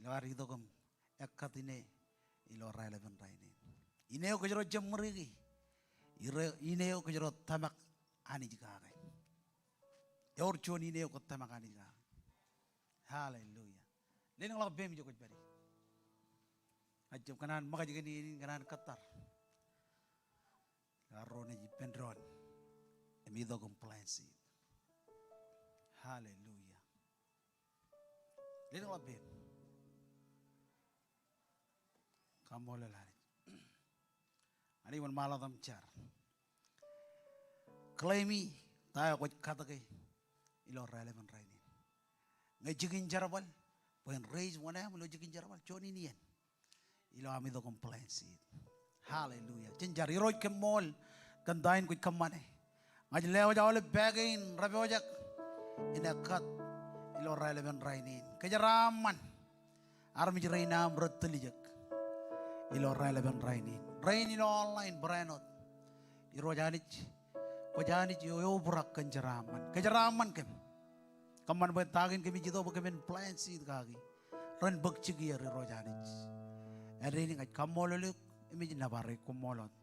Ilo ad itok im ekkat ine ilo raelepen rainin. Ine eo kōjro jab ṃōriki. Ine eo kōjro tōmak Anij kake. Ewōr juon ine eo kwōj tōmak Anij kake. Hallelujah. Lelōñḷọk peiṃ ijo kwōj pād ie. Ak jab kōṇaan ṃōkaj kōn iien in, kōṇaan kōttar. Ilo arro ṇe ej ippān doon im itok im plant seed. Hallelujah. Lelōñḷọk peiṃ. Kaṃṃoolol Anij. Anij wōnṃaanḷọk im jar. Claim-i ta eo kwōj katōke ilo raelepen rainin. Ñe jikin jerbal, bwe en raise wōn aṃ ilo jikin jerbal, juon in iien. Ilo am itok im plant seed. Hallelujah. Jen jar. Irooj, koṃṃool kōn ta in kwōj kōṃṃane. Ña ij lewōj aolep bag kein rej pojak in ekkat ilo raelepen rainin. Kōjeraaṃṃan armej rein aṃ rej tiljek ilo raelepen rainin. Rein ilo online barāinwōt. Irooj Anij, kwōj Anij eo eobrak kōn jeraaṃṃan. Kōjeraaṃṃan kōm. Kōṃṃan bwe ta kein kōmij itok bwe kōmin plant seed kaki, ren bōk jikier, Irooj Anij. Āindein ña ij kaṃṃoolol eok im ij nōbar eok. Koṃṃool wōt.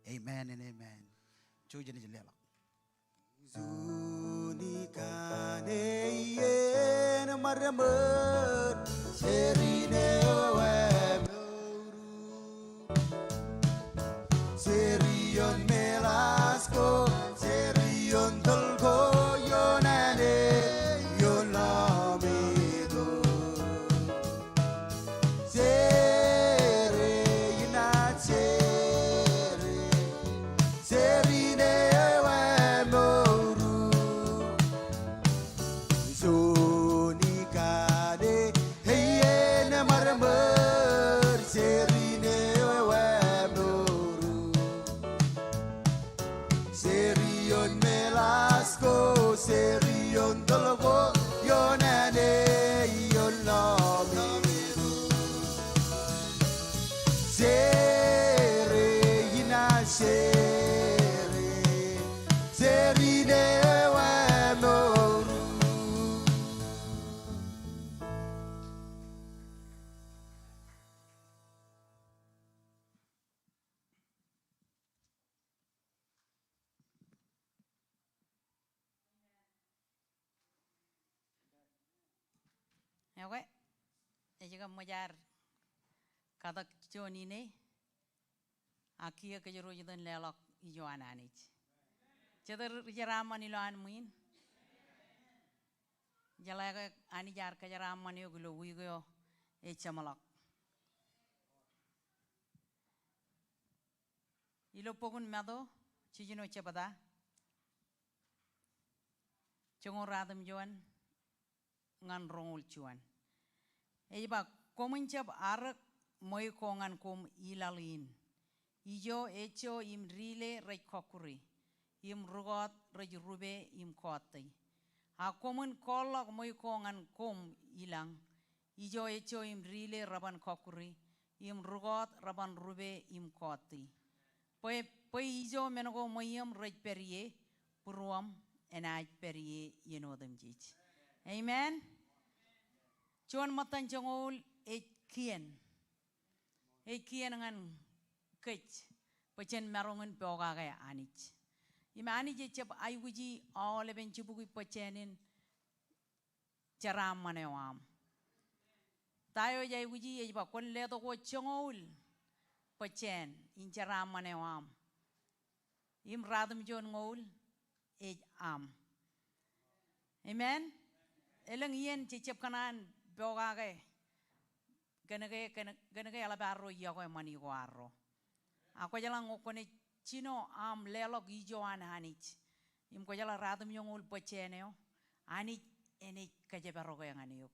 Amen and amen. Jouj, jen ej leḷọk. Juon kaṇe iien ṃadṃōd, Jerry eo emour. Jerry ioon Meḷasko, Jerry ioon tōl ko, ioon āne, ioon ḷōmṇak. Jerry, ina Jerry, Jerry eo emour. Juon kaṇe iien ṃadṃōd, Jerry eo emour. Jerry ioon Meḷasko, Jerry ioon tōl ko, ioon āne, ioon ḷōmṇak. Jerry, ina Jerry, Jerry eo emour. Ekwe, ej kab ṃōj ad katōk juon ine, ak kiiō kōjro ej itok in leḷọk ijo an Anij. Jet ri jeraaṃṃan ilowaan ṃwiin. Jeḷā ke Anij ear kōjeraaṃṃan eok ilo wiik eo ej jeṃḷọk. Ilo bok in Matu, jiljino jebta, joñoul ruatimjuon ñan roñoul juon. Ej ba, koṃwin jab arōk ṃweiuk ko ñan koṃ ilaḷ in. Ijo ejjo im dile rej kọkkure, im rūkọọt rej rupe im kọọte. A koṃwin kọọlḷọk ṃweiuk ko ñan koṃ ilañ. Ijo ejjo im dile reban kọkkure, im rūkọọt reban rupe im kọọte. Bwe, bwe ijo men ko ṃweiōṃ rej pād ie, būruōṃ enaaj pād ie iien otemjej. Amen. Juon ṃōttan joñoul ej kien. Ej kien ñan kōj bwe jen maroñ in pokake Anij. Im Anij ejjab aikuji aolepen jibukwi bōjjāān in jeraaṃṃan eo aṃ. Ta eo ej aikuji ej ba kwōn letok wōt joñoul bōjjāān in jeraaṃṃan eo aṃ. Im ratimjuon ñoul ej aṃ. Amen. Elōñ iien jej jab kōṇaan pokake kōnke, kōn-, kōnke eḷap arro iọkwe ṃani ko arro. A kwōjeḷā ñe kwōnaaj jino aṃ leḷọk ijo an Anij im kwōjeḷā ratimjuon ñoul bōjjāān eo, Anij enaaj kōjparoke ñan eok.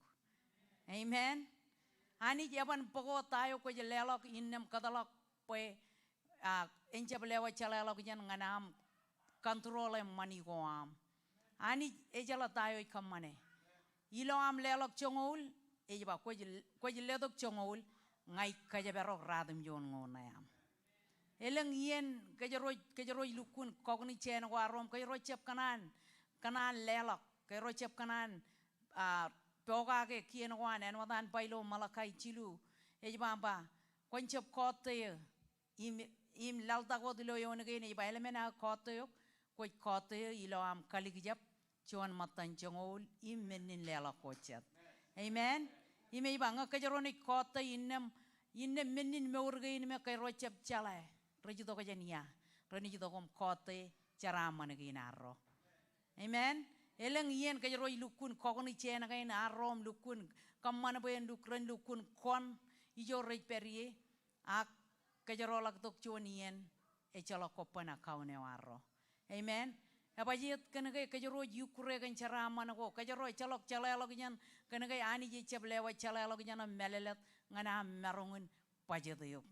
Amen. Anij eban bōk wōt ta eo kwōj leḷọk innām kōtḷọk bwe, a, en jab lewōj jeḷāḷọkjeṇ ñan aṃ control e ṃani ko aṃ. Anij ejeḷā ta eo ej kōṃṃane. Ilo aṃ leḷọk joñoul, ej ba kwōj, kwōj letok joñoul, ña ij kōjparok ratimjuon ñoul ṇe aṃ. Elōñ iien kōjro ej, kōjro ej lukkuun kọknijjāān ko arro im kōjro jab kōṇaan, kōṇaan leḷọk, kōjro jab kōṇaan, a, pokake kien ko an āinwōt an ba ilo Malakai jilu, ej ba, ba, kwōn jab kọọte eō. Im, im laḷtak wōt ilo eoon kein ej ba, elōñ men aō kọọte eok, kwōj kọọte eō ilo aṃ kalikjab juon ṃōttan joñoul im men in leḷọk ko jet. Amen. Im ej ba ñe kōjro naaj kọọte innām, innām men in mour kein me kōjro jab jeḷā rej itok jān ia, renaaj itok im kọọte jeraaṃṃan kein arro. Amen. Elōñ iien kōjro ej lukkuun kọknijjāān kein arro im lukkuun kōṃṃan bwe en luk, ren lukkuun kọṇ ijo rej pād ie. ak kōjro ḷak tok juon iien ejjeḷọk kobban account eo arro. Amen. Ebajeet? Kōn ke kōjro ej ikkure kōn jeraaṃṃan ko, kōjro ejjeḷọk jeḷāḷọkjeṇ, kōn ke Anij ejjab lewōj jeḷāḷọkjeṇ im mālōtlōt ñan aṃ maroñ in budget eok.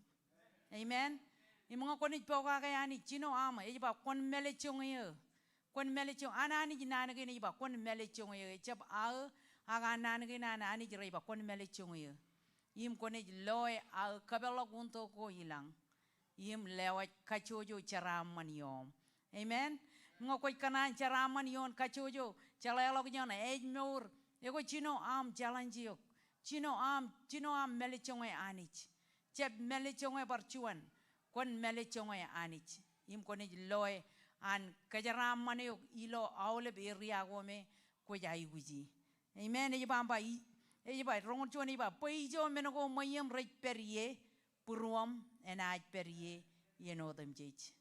Amen. Im ñe kwōnaaj pokake Anij, jino aṃ, ej ba kwōn mālejjoñ eō. Kwōn mālejjoñ, an Anij naan kein ej ba kwōn mālejjoñ eō. Ejjab aō, ak an naan kein an Anij rej ba kwōn mālejjoñ eō. Im kwōnaaj loe aō kōpeḷḷọk unin ko ilañ im lewōj kajjojo jeraaṃṃan ioṃ. Amen. Ñe kwōj kōṇaan jeraaṃṃan ioon kajjojo jeḷāḷọkjeṇ, ej mour. Ekwe jino aṃ challenge eok. Jino aṃ, jino aṃ mālejjoñe Anij. Jab mālejjoñe bar juon. Kwōn mālejjoñe Anij. Im kwōnaaj loe an kōjeraaṃṃan eok ilo aolep area ko me kwōj aikuji. Amen. Ej ba, ba i, ej ba, roñoul juon ej ba, bwe ijo men ko ṃweiōṃ rej pād ie, būruōṃ enaaj pād ie iien otemjej.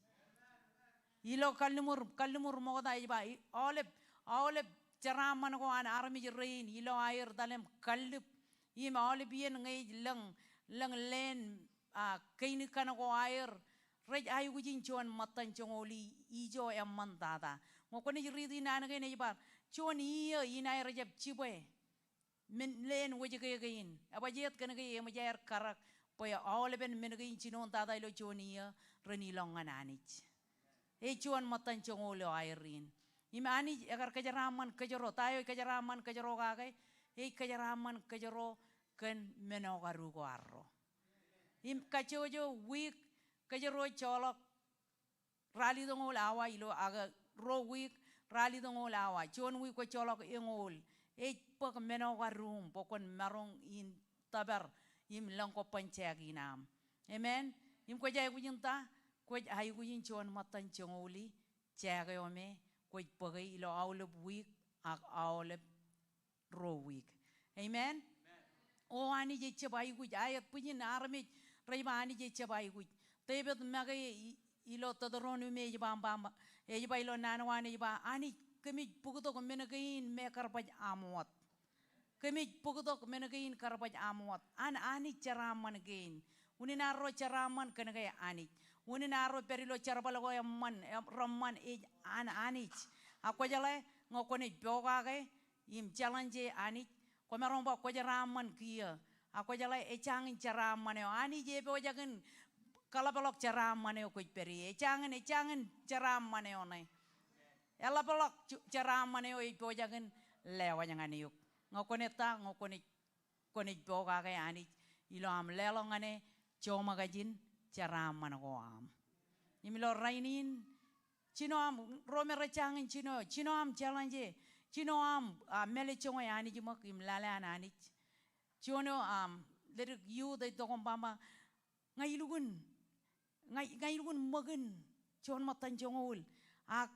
Ilo kalliṃur, kalliṃur ṃokta ej ba, i, aolep, aolep jeraaṃṃan ko an armej rein ilo aer etal im kallib. Im aolep iien ñe ej lōñ, lōñ leen, a, kein kaṇ ko aer, rej aikuj in juon ṃōttan joñoul ijo eṃṃan tata. Ñe kwōnaaj riiti naan kein ej ba, juon iiō in aer jab jibwe men leen wōjke kein. Ebajeet? Kōn ke eṃōj aer karōk bwe aolepen men kein jinoin tata ilo juon iiō ren ilọk ñan Anij. Ej juon ṃōttan joñoul eo aer in. Im Anij ekar kōjeraaṃṃan kōjro, ta eo ej kōjeraaṃṃan kōjro kake, ej kōjeraaṃṃan kōjro kōn men eo karuo ko arro. Im kajjojo wiik kōjro ej joḷọk ralitōñoul awa ilo, ak ruo wiik ralitōñoul awa. Juon wiik kwōj joḷọk eñoul. Ej bōk men eo karuo im bwe kwōn maroñ in tōpar im lōñ kobban jāāk in aṃ. Amen. Im kwōj aikuj in ta? Kwōj aikuj in juon ṃōttan joñoul jāāk eo me kwōj bōke ilo aolep wiik ak aolep ruo wiik. Amen. O Anij ejjab aikuj, a etbwijin armej rej ba Anij ejjab aikuj. David make i, ilo Teuteronomi ej ba, ba, ba, ej ba ilo naan eo an ej ba, Anij, kōmij bōktok men kein me kar baj aṃ wōt. Kōmij bōktok men kein kar baj aṃ wōt. An Anij jeraaṃṃan kein. Unin arro jeraaṃṃan kōn ke Anij. Unin arro pād ilo jerbal ko eṃṃan, em, reṃṃan ej an Anij. Ak kwōjeḷā, ñe kwōnaaj pokake im challenge e Anij, kwōmaroñ ba kwōjeraaṃṃan kiiō. Ak kwōjeḷā, ejañin jeraaṃṃan eo. Anij epojak in kaḷapḷọk jeraaṃṃan eo kwōj pād ie. Ejañin, ejañin jeraaṃṃan eo ṇe. Eḷapḷọk ju-, jeraaṃṃan eo ej pojak in lewōj ñan eok. Ñe kwōnaaj ta? Ñe kwōnaaj, kwōnaaj pokake Anij ilo aṃ leḷọk ñan e joṃōkajin jeraaṃṃan ko aṃ. Im ilo rainin, jino aṃ, ro me rej jañin jino, jino aṃ challenge e, jino aṃ, a, mālejjoñe Anij ṃōk im lale an Anij. Juon eo, am, ledik youth ej tok im ba, ba, ña ilukkuun, ña, ña ilukkuun ṃōk in juon ṃōttan joñoul, ak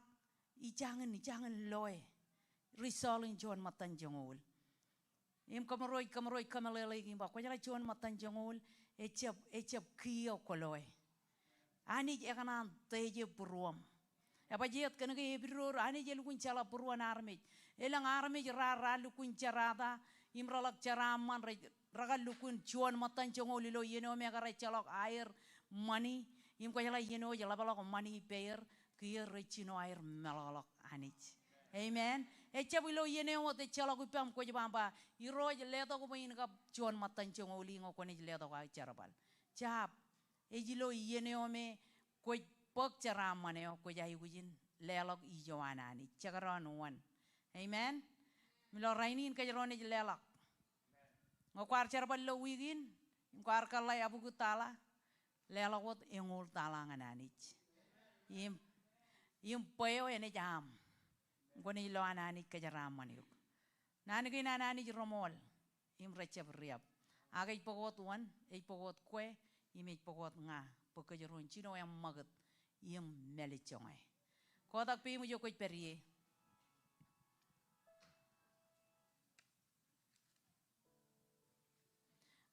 ijañin, ijañin loe result in juon ṃōttan joñoul. Im kōmro ej, kōmro ej kōmeḷeḷeik im ba, kwōjeḷā juon ṃōttan joñoul ejjab, ejjab kiiō kwō loe. Anij ekōṇaan teje būruōṃ. Ebajeet? Kōn ke epidodo Anij elukkuun jeḷā būruon armej. Elōñ armej raar, raar lukkuun jerata im reḷak jeraaṃṃan, rej, rekar lukkuun juon ṃōttan joñoul ilo iien eo me kar ejjeḷọk aer ṃani. Im kwōjeḷā iien eo ej ḷapḷọk ṃani ippāer, kiiō rej jino aer meḷọkḷọk Anij. Amen. Ejjab ilo iien eo wōt ejjeḷọk ippaṃ kwōj ba, ba, Irooj, letok bwe in kab juon ṃōttan joñoul in ñe kwōnaaj letok aō jerbal. Jab. Ej ilo iien eo me kwōj bōk jeraaṃṃan eo kwōj aikuj in leḷọk ijo an Anij. Jekdọọn wōn. Amen. Im ilo rainin kōjro naaj leḷọk. Ñe kwaar jerbal ilo wiik in im kwaar kōḷḷā ebukūd tala, leḷọk wōt eñoul tala ñan Anij. Im, im bwe eo enaaj aṃ. Kwōnaaj lo an Anij kōjeraaṃṃan eok. Naan kein an Anij reṃool im rejjab riab. Ak ej bōk wōt wōn, ej bōk wōt kwe, im ej bōk wōt ña, bwe kōjro en jino eṃṃakūt im mālejjoñe. Kotak peiṃ ijo kwōj pād ie.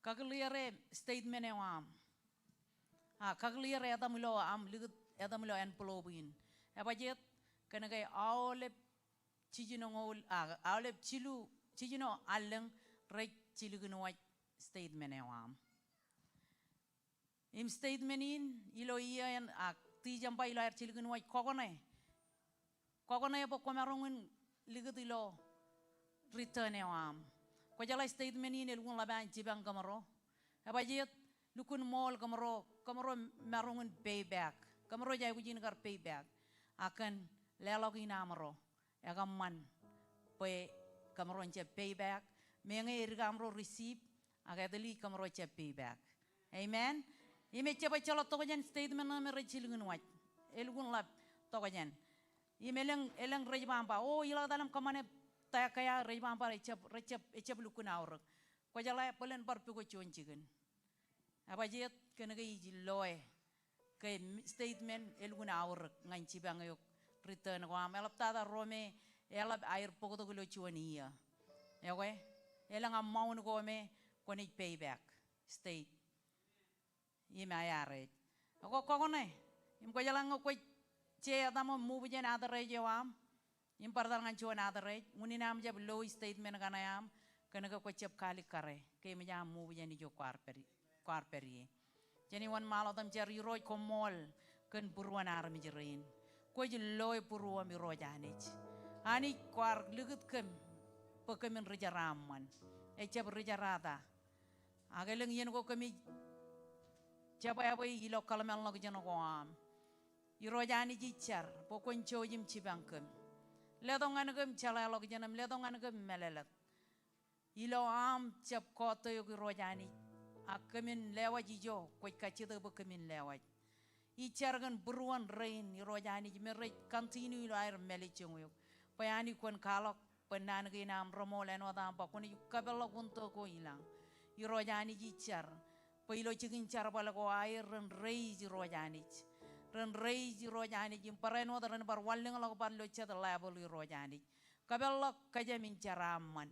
Kakilier e statement eo aṃ. A, kakilier e etaṃ ilo aṃ likūt, etaṃ ilo envelope in. Ebajeet? Kōn ke aolep jiljinoñoul, a, aolep jilu, jiljino allōñ rej jilkinwōj statement eo aṃ. Im statement in ilo iiō eṇ ak Tijeṃba ilo aer jilkinwōj, kọkoṇe. Kọkoṇe bwe kwōmaroñ in likūt ilo return eo aṃ. Kwōjeḷā statement in elukkuun ḷap an jipañ kōmro. Ebajeet, lukkuun ṃool kōmro, kōmro maroñ in pay back. Kōmro ej aikuj in kar pay back. Ak kōn leḷọk in aṃro, ekōṃṃan bwe kōmro en jab pay back. Meñe edik aṃro receive, ak at least kōmro jab pay back. Amen. Im ejjab ejjeḷọk tokjān statement ṇe me rej jilkinwōj. Elukkuun ḷap tokjān. Im elōñ, elōñ rej ba aṃ ba, o, iḷak etal im kōṃṃane ta kea, rej ba aṃ ba ejjab, rej jab, ejjab lukkuun aorōk. Kwōjeḷā bōlen bar pukot juon jikin. Ebajeet, kōnke ij loe ke statement elukkuun aorōk ñan jipañ eok return ko aṃ. Eḷaptata ro me eḷap aer bōktok ilo juon iiō. Ekwe, elōñ amount ko me kwōnaaj pay back state. Im aer ej. Ekwe kọkoṇe. Im kwōjeḷā ñe kwōj je etaṃ im move jān address eo aṃ im bar etal ñan juon address, unin aṃ jab lo statement kaṇe aṃ, kōnke kwōj jab kalikkare ke eṃōj aṃ move jān ijo kwaar pād, kwaar pād ie. Jān iwōn ṃaal otem jar, Irooj koṃṃool kōn būruon armej rein. Kwōj loe būruoṃ Irooj Anij. Anij kwaar likūt kōm bwe kōmin rijeraaṃṃan. Ejjab rijerata. Ak elōñ iien ko kōmij jebwābwe ilo kōḷmānḷọkjeṇ ko aṃ. Irooj Anij, ij jar bwe kwōn jouj im jipañ kōm. Letok ñan kōm jeḷāḷọkjeṇ im letok ñan kōm mālōtlōt. Ilo aṃ jab kọọte eok Irooj Anij, ak kōmin lewōj ijo kwōj kajjitōk bwe kōmin lewōj. Ij jar kōn būruon rein Irooj Anij me rej continue ilo aer mālejjoñ eok. Bwe Anij kwōn kwaḷọk bwe naan kein aṃ reṃool āinwōt aṃ ba kwōnaaj kōpeḷḷọk wūntō ko ilañ. Irooj Anij, ij jar bwe ilo jikin jerbal ko aer ren raise Irooj Anij. Ren raise Irooj Anij im barāinwōt ren bar wanlōñḷọk bar ilo jet level Irooj Anij. Kōpeḷḷọk kōjām in jeraaṃṃan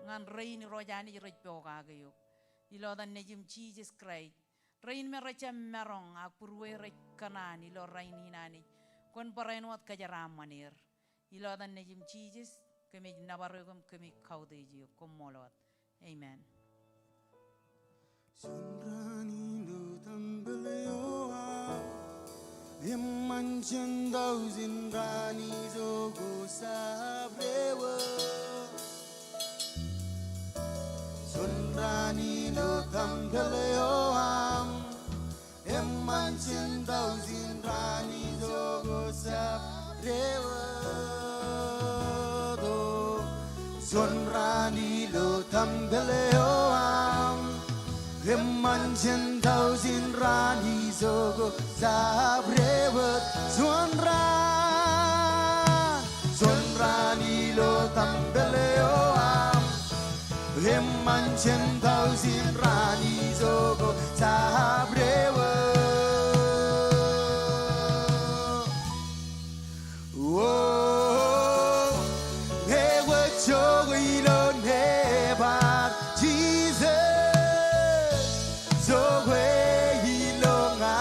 ñan rein Irooj Anij rej pokake eok. Ilo etan Nejiṃ Jisōs Kraist. Rein me rejjab maroñ ak būrueir rej kōṇaan ilo rainin Anij. Kwōn barāinwōt kōjeraaṃṃan er. Ilo etan Nejiṃ Jisōs, kōmij nōbar eok im kōmij kautiej eok. Koṃṃool wōt. Amen. Juon raan ilo tempel eo aṃ, eṃṃan juon thousand raan ijo ko jab dewōt. Juon raan ilo tempel eo aṃ, eṃṃan juon thousand raan ijo ko jab dewōt. O, juon raan ilo tempel eo aṃ, eṃṃan juon thousand raan ijo ko jab dewōt. Juon raan, juon raan ilo tempel eo aṃ, eṃṃan juon thousand raan ijo ko jab dewōt. O, ñe kwōj jokwe ilo nebar Jisōs, jokwe ilo ña.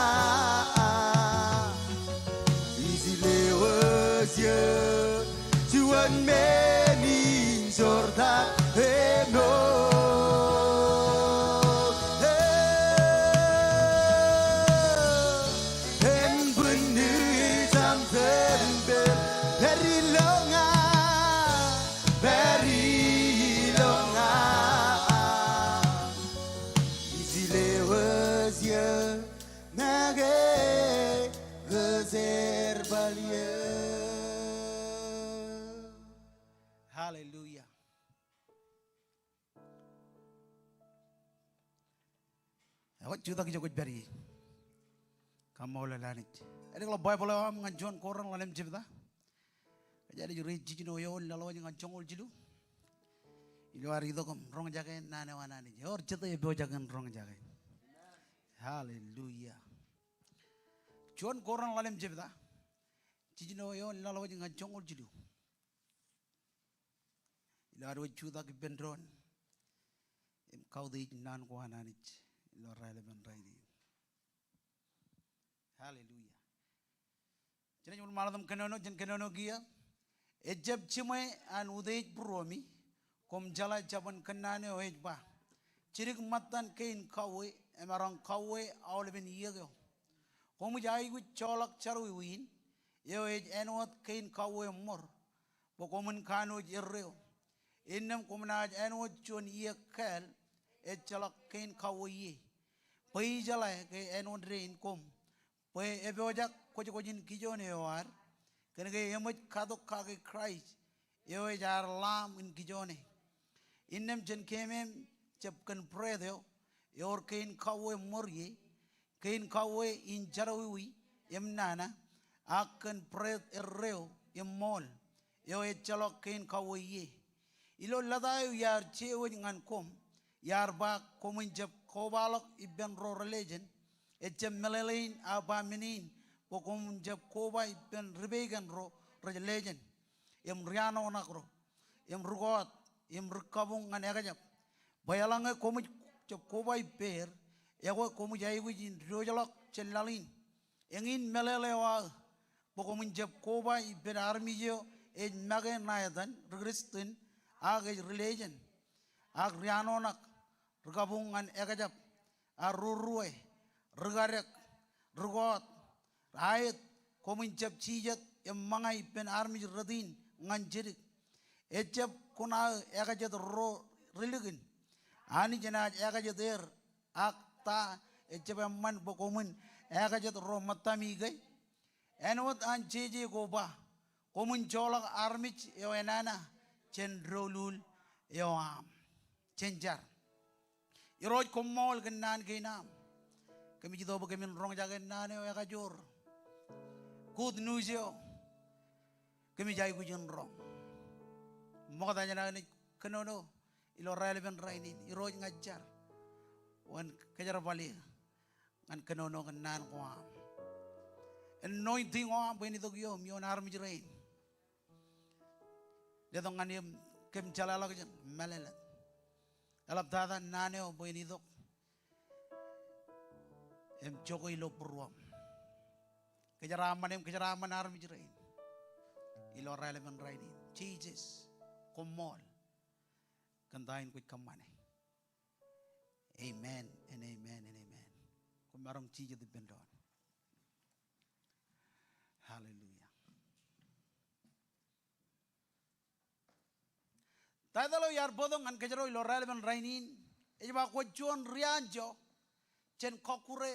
Ij lewōj eō juon men in jortak āinwōt. En bwin ri tempel, pād ilo ña, pād ilo ña. Ij lewōj eō make kōjerbal eō. Hallelujah. Ekwe jutak ijo kwōj pād ie. Kaṃṃoolol Anij. Edik ḷọk Baibōḷ eo aṃ ñan juon Korint ḷalem jebta. Kōj aikuj read jiljino eoon laḷ wōj ñan joñoul jilu. Ilo ad itok im roñjake naan eo an Anij. Ewōr jete epojak in roñjake. Hallelujah. Juon Korint ḷalem jebta. Jiljino eoon laḷ wōj ñan joñoul jilu. Ilo ad wōj jutak ippān doon im kautiej naan ko an Anij ilo raelepen rainin. Hallelujah. Jen ej wōnṃaanḷọk im kōnono, jen kōnono kiiō. Ejjab jiṃwe an utiej būruemi, koṃ jeḷā jabōn kōnnaan eo ej ba, jidik ṃōttan kein kauwe emaroñ kauwe aolepen iiōk eo. Koṃij aikuj joḷọk jerọwiwi in, eo ej āinwōt kein kauwe ṃor, bwe koṃwin kanooj erreo. Innām koṃ naaj āinwōt juon iiōk kāāl, ejjeḷọk kein kauwe ie. Bwe ijeḷā ke āinwōt dein koṃ, bwe epojak kwōjkwōj in kijoone eo ad, kōnke eṃōj katok kake Kraist, eo ej ad Lamb in kijoone. Innām jen keemem jab kōn bread eo, ewōr kein kauwe ṃor ie, kein kauwe in jerọwiwi im nana, ak kōn bread erreo im ṃool, eo ejjeḷọk kein kauwe ie. Ilo lōta eo iar jeiwōj ñan koṃ, iar ba koṃwin jab kobaḷọk ippān ro relijin, ejjab meḷeḷein ak ba men in, bwe koṃwin jab koba ippān ri-pegan ro rej lijin, im ri-anoṇak ro, im ri-kọọt, im ri-kabuñ ñan ekjab. Bwe eḷaññe koṃij jab koba ippāer, ekwe koṃij aikuj in diwōjḷọk jān laḷ in. Eñin meḷeḷe eo aō, bwe koṃwin jab koba ippān armej eo ej make ṇa etan, ri-Kristian, ak ej ri-lijin, ak ri-anoṇak, ri-kabuñ ñan ekjab, ak ri-ruwe, ri-kadek, ri-kọọt, aet, koṃwin jab jijet im ṃōñā ippān armej rot in ñan jidik. Ejjab kuṇaō ekajet ro ri-likin. Anij enaaj ekajet er, ak ta ejjab eṃṃan bwe koṃwin ekajet ro ṃōttami ke? Āinwōt an jeje ko ba, koṃwin joḷọk armej eo enana jān doulul eo aṃ. Jen jar. Irooj, koṃṃool kōn naan kein aṃ. Kōmij itok bwe kōmin roñjake naan eo ekajoor. Good news eo kōmij aikuj in roñ. Ṃokta jān aō naaj kōnono ilo raelepen rainin. Irooj, ña ij jar wōn kōjerbal eō ñan kōnono kōn naan ko aṃ. Anointing ko aṃ bwe en itok iōm ioon armej rein. Letok ñan eō im kōm jeḷāḷọkjeṇ mālōtlōt. Eḷaptata naan eo bwe en itok im jokwe ilo būruōṃ. Kōjeraaṃṃan eō im kōjeraaṃṃan armej rein ilo raelepen rainin. Jisōs, koṃṃool kōn ta in kwōj kōṃṃane. Amen and amen and amen. Koṃ maroñ jijet ippān doon. Hallelujah. Title eo iar bōktok ñan kōjro ilo raelepen rainin, ej ba kwōj juon ri-anjọ jān kọkkure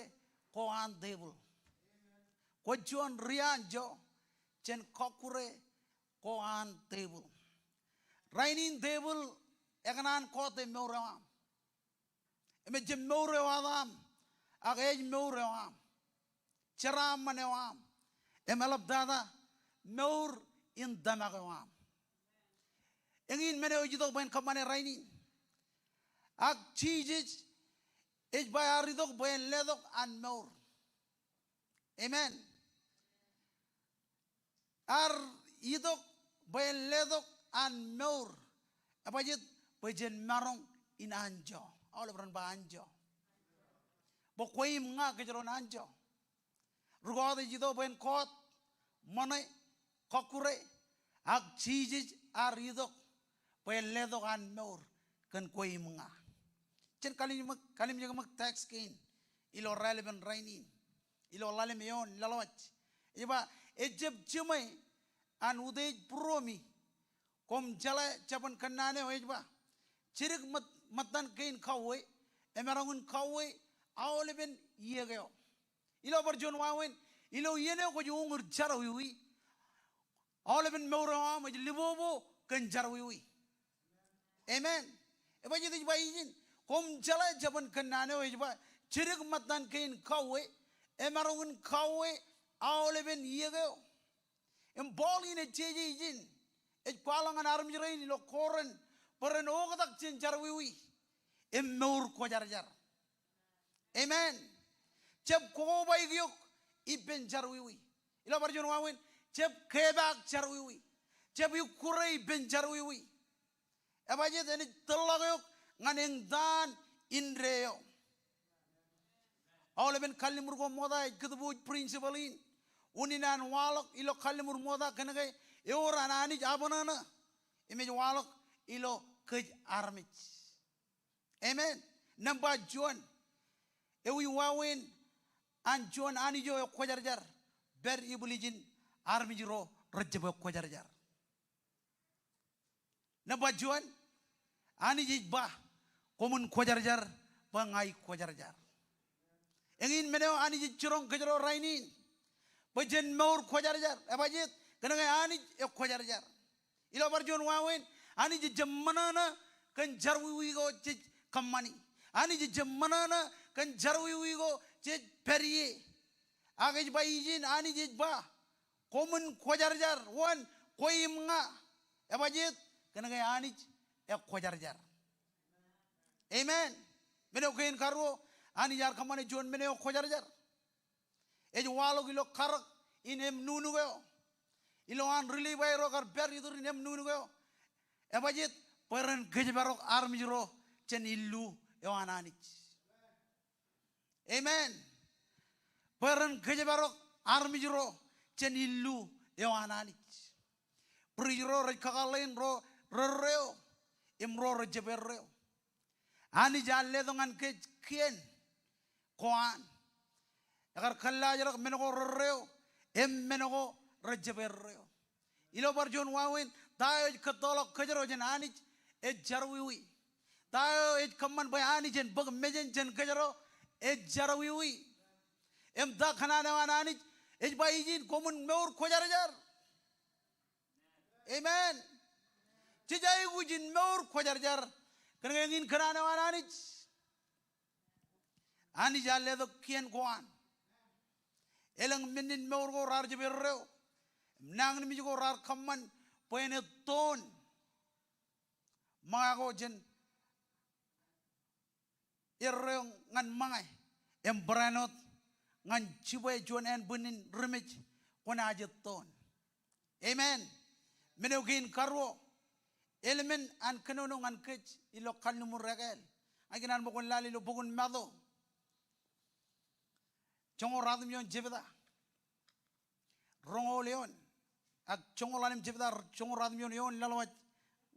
ko an tebōḷ. Kwōj juon ri-anjọ jān kọkkure ko an tebōḷ. Rainin tebōḷ ekōṇaan kọọte mour eo aṃ. Im ejjab mour eo aō aṃ, ak ej mour eo aṃ. Jeraaṃṃan eo aṃ. Im eḷaptata mour in tōmak eo aṃ. Eñin men eo ej itok bwe en kōṃṃane rainin. Ak Jisōs ej ba ear itok bwe en letok an mour. Amen. Ear itok bwe en letok an mour. Ebajjeet? Bwe jen maroñ in anjọ. Aolep ren ba anjọ. Bwe kwe im ña kōjro en anjọ. Ri kọọt ej itok bwe en kọọt, ṃōṇe, kọkkure, ak Jisōs ear itok bwe en letok an mour kōn kwe im ña. Jen kallimjek ṃōk, kallimjek ṃōk text kein ilo raelepen rainin. Ilo ḷalem eoon laḷwaj. Ej ba, ejjab jiṃwe an utiej būruōmi. Koṃ jeḷā jabōn kōnnaan eo ej ba, jidik ṃōt-, ṃōttan kein kauwe, emaroñ in kauwe aolepen iiōk eo. Ilo bar juon wāween, ilo iien eo kwōj uñūr jerọwiwi, aolepen mour eo aṃ ej libobo kōn jerọwiwi. Amen. Ebajjeet ej ba ijin? Koṃ jeḷā jabōn kōnnaan eo ej ba, jidik ṃōttan kein kauwe, emaroñ in kauwe aolepen iiōk eo. Im Paul in ej jeje ijin, ej kwaḷọk ñan armej rein ilo Korint, bwe ren oktak jān jerọwiwi im mour kwōjarjar. Amen. Jab kobaik eok ippān jerọwiwi. Ilo bar juon wāween, jab kepaak jerọwiwi. Jab ikkure ippān jerọwiwi. Ebajjeet? Enaaj tōrḷọk eok ñan eñtaan indeeo. Aolepen kalliṃur ko ṃokta ej kōtbuuj principle in. Unin an waḷọk ilo kalliṃur ṃokta kōnke ewōr an Anij abṇōṇō im ej waḷọk ilo kōj armej. Amen. Nōṃba juon, Ewi wāween an juon Anij eo ekwōjarjar pād ibwiljin armej ro rejjab ekwōjarjar? Nōṃba juon, Anij ej ba, koṃwin kwōjarjar bwe ña ikwōjarjar. Eñin men eo Anij ej jiroñ kōjro rainin, bwe jen mour kwōjarjar. Ebajjeet? Kōnke Anij ekwōjarjar. Ilo bar juon wāween, Anij ejjab ṃōṇōṇō kōn jerọwiwi ko jej kōṃṃani. Anij ejjab ṃōṇōṇō kōn jerọwiwi ko jej pād ie. Ak ej ba ijin, Anij ej ba, koṃwin kwōjarjar wōn? Kwe im ña. Ebajjeet? Kōnke Anij ekwōjarjar. Amen. Men eo kein karuo, Anij ear kōṃṃane juon men eo kwōjarjar. Ej waḷọk ilo karōk in eṃnuknuk eo. Ilowaan ri-Livai ro kar pād iturin eṃnuknuk eo. Ebajjeet? Bwe ren kōjparok armej ro jān illu eo an Anij. Amen. Bwe ren kōjparok armej ro jān illu eo an Anij. Priest ro rej kakōḷḷe in ro rerreo im ro rejjab erreo. Anij ear letok ñan kōj kien ko an. Ekar kōllaajrak men ko rerreo im men ko rejjab erreo. Ilo bar juon wāween, ta eo ej kōttoḷọk kōjro jān Anij? Ej jerọwiwi. Ta eo ej kōṃṃan bwe Anij en bōk mejān jān kōjro? Ej jerọwiwi. Im ta kōṇaan eo an Anij? Ej ba ijin, koṃwin mour kwōjarjar. Amen. Jej aikuj in mour kwōjarjar kōnke eñin kōṇaan eo an Anij. Anij ear letok kien ko an. Elōñ men in mour ko raar jab erreo. Im nañinmej ko raar kōṃṃan bwe en ettoon ṃōñā ko jān erreo ñan ṃōñā im barāinwōt ñan jibwe juon ānbwinnin ri-mej kwōnaaj ettoon. Amen. Men eo kein karuo, elōmen an kōnono ñan kōj ilo kalliṃur ekāāl. Ña ikōṇaan ṃōk wōt lale ilo bok in Matu, joñoul ratimjuon jebta, roñoul eoon, ak joñoul ḷalem jebta, joñoul ratimjuon eoon laḷwaj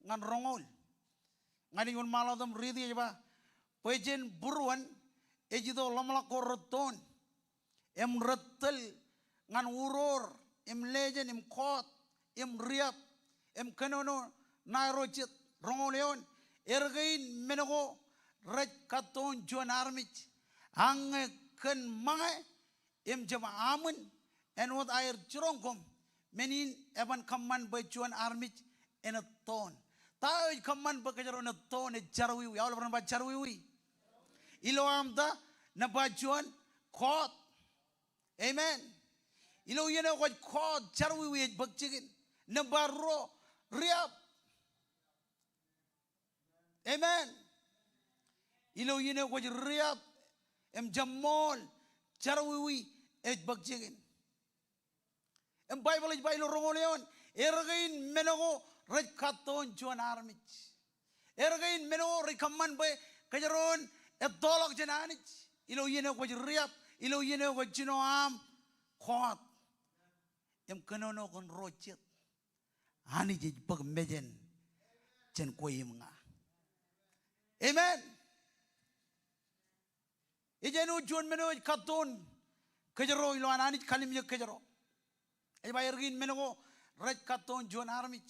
ñan roñoul. Ña ij wōnṃaanḷọk im riiti, ej ba, bwe jān būruon ej itok ḷōmṇak ko rettoon im rej tōl ñan uroor im lejān im kọọt im riab im kōnono ṇae ro jet. Roñoul eoon, er kein men ko rej kattoon juon armej, ak ñe kōn ṃōñā im jab aṃwin, āinwōt aer jiroñ koṃ, men in eban kōṃṃan bwe juon armej en ettoon. Ta eo ej kōṃṃan bwe kōjro en ettoon? Ej jerọwiwi. Aolep ren ba jerọwiwi. Ilo aṃ ta? Nōṃba juon, kọọt. Amen. Ilo iien eo kwōj kọọt, jerọwiwi ej bōk jikin. Nōṃba ruo, riab. Amen. Ilo iien eo kwōj riab im jab ṃool, jerọwiwi ej bōk jikin. Im Baibōḷ ej ba ilo roñoul eoon, er kein men ko rej kattoon juon armej. Er kein men ko rej kōṃṃan bwe kōjro en ettoḷọk jān Anij ilo iien eo kwōj riab, ilo iien eo kwōj jino aṃ kọọt im kōnono kōn ro jet. Anij ej bōk mejān jān kwe im ña. Amen. Ej āinwōt juon men eo ej kattoon kōjro ilowaan Anij kallimjek kōjro. Ej ba er kein men ko rej kattoon juon armej,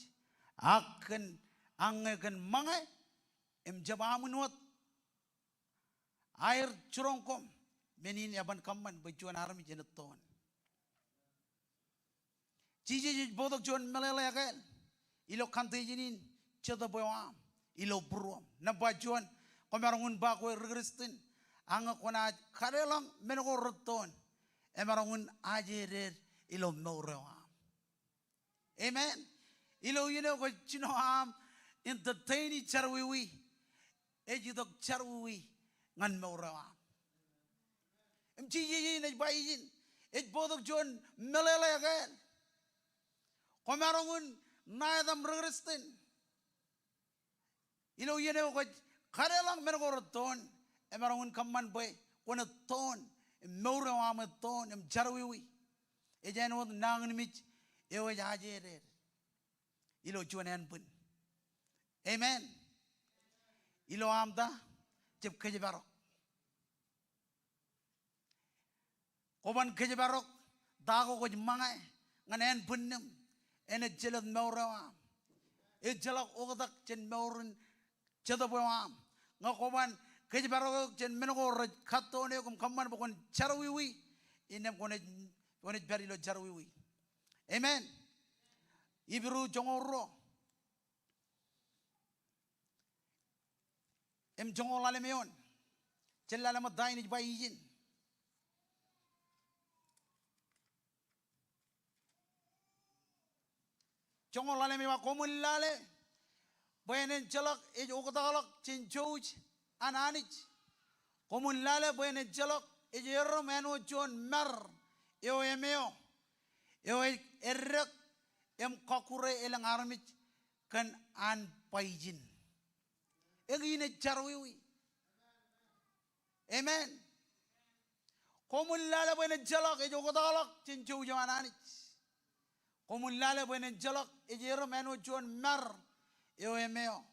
ak kōn, ak ñe kōn ṃōñā im jab aṃwin wōt aer jiroñ koṃ, men in eban kōṃṃan bwe juon armej en ettoon. Jisōs ej bōktok juon meḷeḷe ekāāl ilo kantōjin in Jetōb eo aṃ ilo būruōṃ. Nōṃba juon, kwōmaroñ in ba kwe ri Kristian, ak ñe kwōnaaj kadeḷọñ men ko rettoon, emaroñ in ajeded ilo mour eo aṃ. Amen. Ilo iien eo kwōj jino aṃ entertain e jerọwiwi, ej itok jerọwiwi ñan mour eo aṃ. Im Jisōs in ej ba ijin, ej bōktok juon meḷeḷe ekāāl. Kwōmaroñ in ṇa etaṃ ri Kristian, ilo iien eo kwōj kadeḷọñ men ko rettoon, emaroñ in kōṃṃan bwe kwōn ettoon, im mour eo aṃ ettoon im jerọwiwi. Ej āinwōt nañinmej eo ej ajeded ilo juon ānbwin. Amen. Ilo aṃ ta? Jab kōjparok. Kwōban kōjparok ta ko kwōj ṃōñā ñan ānbwinnem, enaaj jelōt mour eo aṃ. Ejjeḷọk oktak jān mour in Jetōb eo aṃ. Ñe kwōban kōjparok eok jān men ko rej kattoon eok im kōṃṃan bwe kwōn jerọwiwi, innām kwōnaaj, kwōnaaj pād ilo jerọwiwi. Amen. Hibru joñoul ruo im joñoul ḷalem eoon. Jen lale ṃōk ta in ij ba ijin. Joñoul ḷalem ej ba, koṃwin lale bwe en ejjeḷọk ej oktakḷọk jān jouj an Anij. Koṃwin lale bwe en ejjeḷọk ej erom āinwōt juon mar eo emeo, eo ej eddek im kọkkure elōñ armej kōn an ba ijin. Eñin ej jerọwiwi. Amen. Koṃwin lale bwe en ejjeḷọk ej oktakḷọk jān jouj eo an Anij. Koṃwin lale bwe en ejjeḷọk ej erom āinwōt juon mar eo emeo.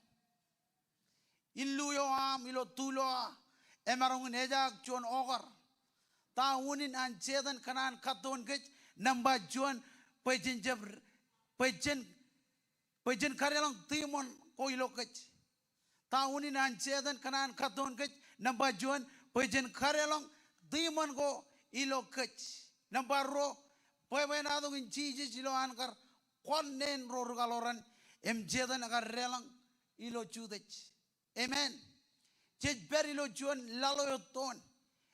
In lu eo aṃ ilo tuloa, emaroñ in ejaak juon okar. Ta unin an Setan kōṇaan kattoon kōj? Nōṃba juon, bwe jen jab, bwe jen bwe jen kadeḷọñ tiṃoṇ ko ilo kōj. Ta unin an Setan kōṇaan kattoon kōj? Nōṃba juon, bwe jen kadeḷọñ tiṃoṇ ko ilo kōj. Nōṃba ruo, bwebwenato in Jisōs ilo an kar kọnneen ro rikaḷoran im Setan ekar deḷọñ ilo jutōj. Amen. Jej pād ilo juon laḷ eo ettoon.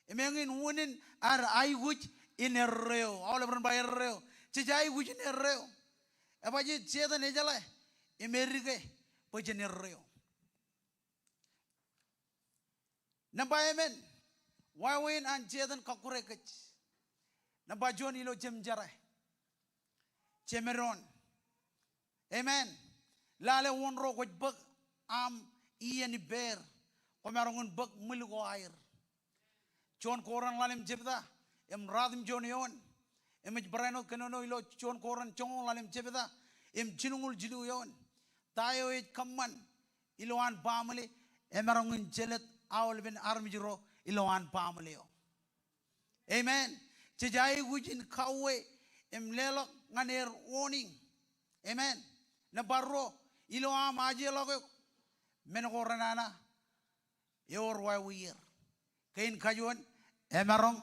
Im eñin unin ad aikuj in erreo. Aolep ren ba erreo. Jej aikuj in erreo. Ebajjeet Setan ejeḷā im edike bwe jen erreo. Nōṃba emān, wāween an Setan kọkkure kōj. Nōṃba juon ilo jemjerā. Jemedoon. Amen. Lale wōn ro kwōj bōk aṃ iien ippāer, kwōmaroñ in bōk ṃwil ko aer. Juon Korint ḷalem jebta im ruatimjuon eoon. Im ej barāinwōt kōnono ilo Juon Korint joñoul ḷalem jebta im jilñuul jilu eoon. Ta eo ej kōṃṃan ilowaan baaṃle, emaroñ in jelōt aolepen armej ro ilowaan baaṃle eo. Amen. Jej aikuj in kauwe im leḷọk ñan er warning. Amen. Nōṃba ruo, ilo aṃ ajeḷọk eok, men ko renana ewōr wāweier. Kein kajuon, emaroñ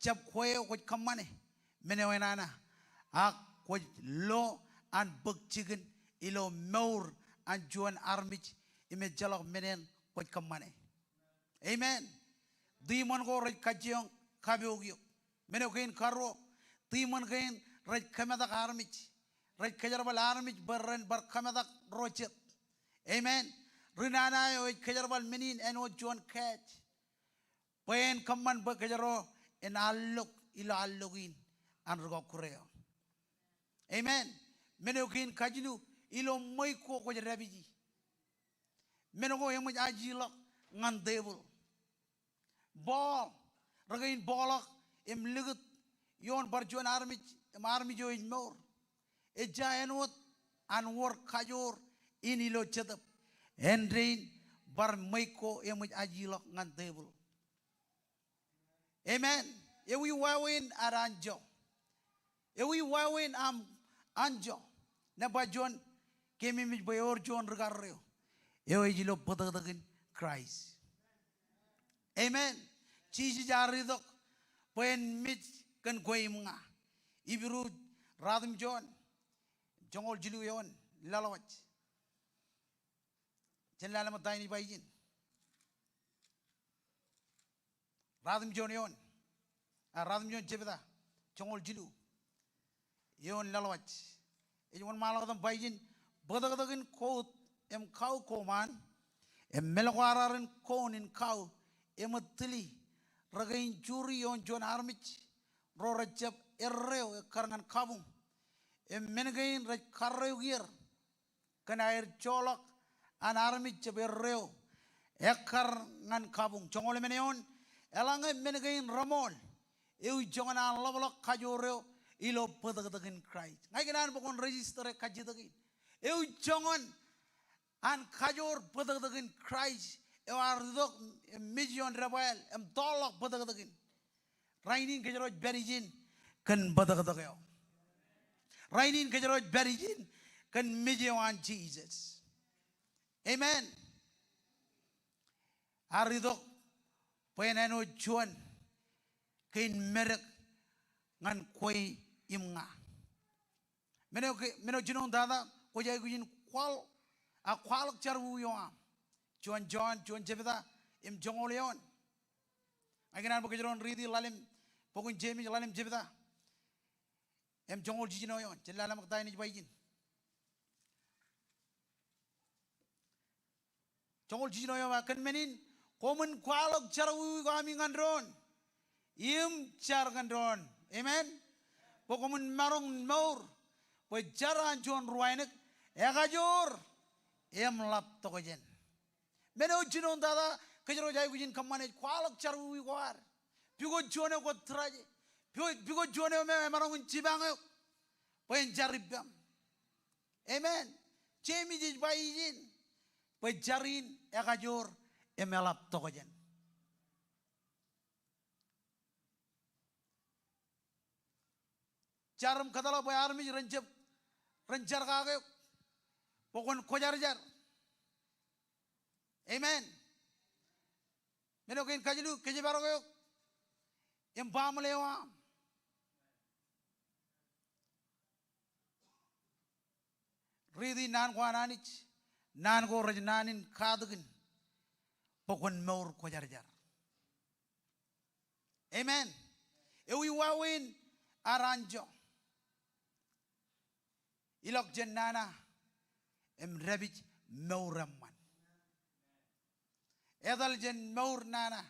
jab kwe eo kwōj kōṃṃane, men eo enana, ak kwōj lo an bōk jikin ilo mour an juon armej im ejjeḷọk men eṇ kwōj kōṃṃane. Amen. Tiṃoṇ ko rej kajjioñ kapook eok. Men eo kein karuo, tiṃoṇ kein rej kōmetak armej. Rej kōjerbal armej bwe ren bar kōmetak ro jet. Amen. Ri nana eo ej kōjerbal men in āinwōt juon kāj, bwe en kōṃṃan bwe kōjro en allok ilo allok in an ri kọkkure eo. Amen. Men eo kein kajilu, ilo ṃweiuk ko kwōj dāpiji. Men ko eṃōj ajeḷọk ñan tebōḷ. Paul, rekein bōkḷọk im likūt ioon bar juon armej, im armej eo ej mour. Ejja āinwōt an wōr kajoor in ilo Jetōb, āindein bar ṃweiuk ko eṃōj ajeḷọk ñan tebōḷ. Amen. Ewi wāween ad anjọ? Ewi wāween aṃ anjọ? Nōṃba juon, kememej bwe ewōr juon rikarreo eo ej ilo bōtōktōkin Kraist. Amen. Jisōs ear itok bwe en mej kōn kwe im ña. Hibru ruatimjuon joñoul jilu eoon, lōḷọk wōj. Jen lale ṃōk ta in ij ba ijin. Ruatimjuon eoon, a, ruatimjuon jebta, joñoul jilu eoon, lōḷọk wōj. Ej wōnṃaanḷọk im ba ijin, bōtōktōkin kout im kau koṃaan, im meḷekwararin koun in kau, eṃōj tili rekein juri ioon juon armej ro rejjab erreo ekkar ñan kabuñ. Im men kein rej karreoik er kōn aer joḷọk an armej jab erreo ekkar ñan kabuñ. Joñoul emān eoon, eḷaññe men kein reṃool, ewi joñan an ḷapḷọk kajoor eo ilo bōtōktōkin Kraist? Ña ikōṇaan bwe kwōn register e kajjitōk in. Ewi joñan an kajoor bōtōktōkin Kraist eo ear itok im mej ioon debwāāl im tọọrḷọk bōtōktōkin. Rainin kōjro ej pād ijin kōn bōtōktōk eo. Rainin kōjro ej pād ijin kōn mej eo an Jisōs. Amen. Ear itok bwe en āinwōt juon kein medek ñan kwe im ña. Men eo ke, men eo jinoin tata kwōj aikuj in kwaḷọk, a kwaḷọk jerọwiwi eo aṃ. Juon Jon, juon Jebta, im joñoul eoon. Ña ikōṇaan bwe kōjro en riiti ḷalem, bok in Jemes ḷalem Jebta. Im joñoul jiljino eoon, jen lale ṃōk ta in ej ba ijin. Joñoul jiljino eo ej ba, kōn men in, koṃwin kwaḷọk jerọwiwi ko ami ñan doon im jar ñan doon. Amen. Bwe koṃwin maroñ mour bwe jar an juon ruwainek ekajoor im ḷap tokjān. Men eo jinoin tata kōjro ej aikuj in kōṃṃane ej kwaḷọk jerọwiwi ko ad. Pukot juon eo kwōj tōraje. Pukot, pukot juon eo me emaroñ in jipañ eok bwe en jar ippaṃ. Amen. Jemes ej ba ijin bwe jar in ekajoor im eḷap tokjān. Jar im kōtḷọk bwe armej ren jab, ren jar kake eok bwe kwōn kwōjarjar. Amen. Men eo kein kajilu, kōjparok eok im baaṃle eo aṃ. Riiti naan ko an Anij, naan ko rej naan in katakin bwe kwōn mour kwōjarjar. Amen. Ewi wāween ad anjọ? Ilọk jān nana im dāpij mour eṃṃan. Etal jān mour nana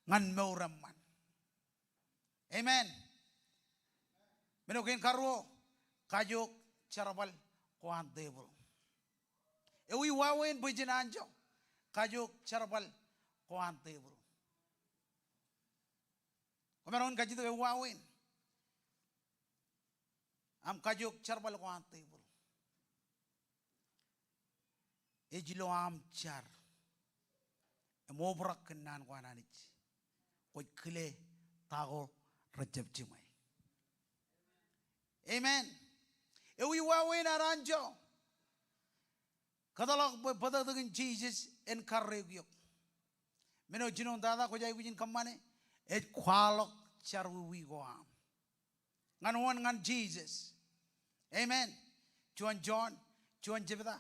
ñan mour eṃṃan. Amen. Men eo kein karuo, kajook jerbal ko an tebōḷ. Ewi wāween bwijin anjọ? Kajook jerbal ko an tebōḷ. Kwōmaroñ in kajjitōk ewi wāween aṃ kajook jerbal ko an tebōḷ? Ej ilo aṃ jar im obrak kōn naan ko an Anij, kwōj kile ta ko rejjab jiṃwe. Amen. Ewi wāween ad anjọ? Kōtḷọk bwe bōtōktōkin Jisōs en karreoik eok. Men eo jinoin tata kwōj aikuj in kōṃṃane ej kwaḷọk jerọwiwi ko aṃ. Ñan wōn? Ñan Jisōs. Amen. Juon Jon, juon jebta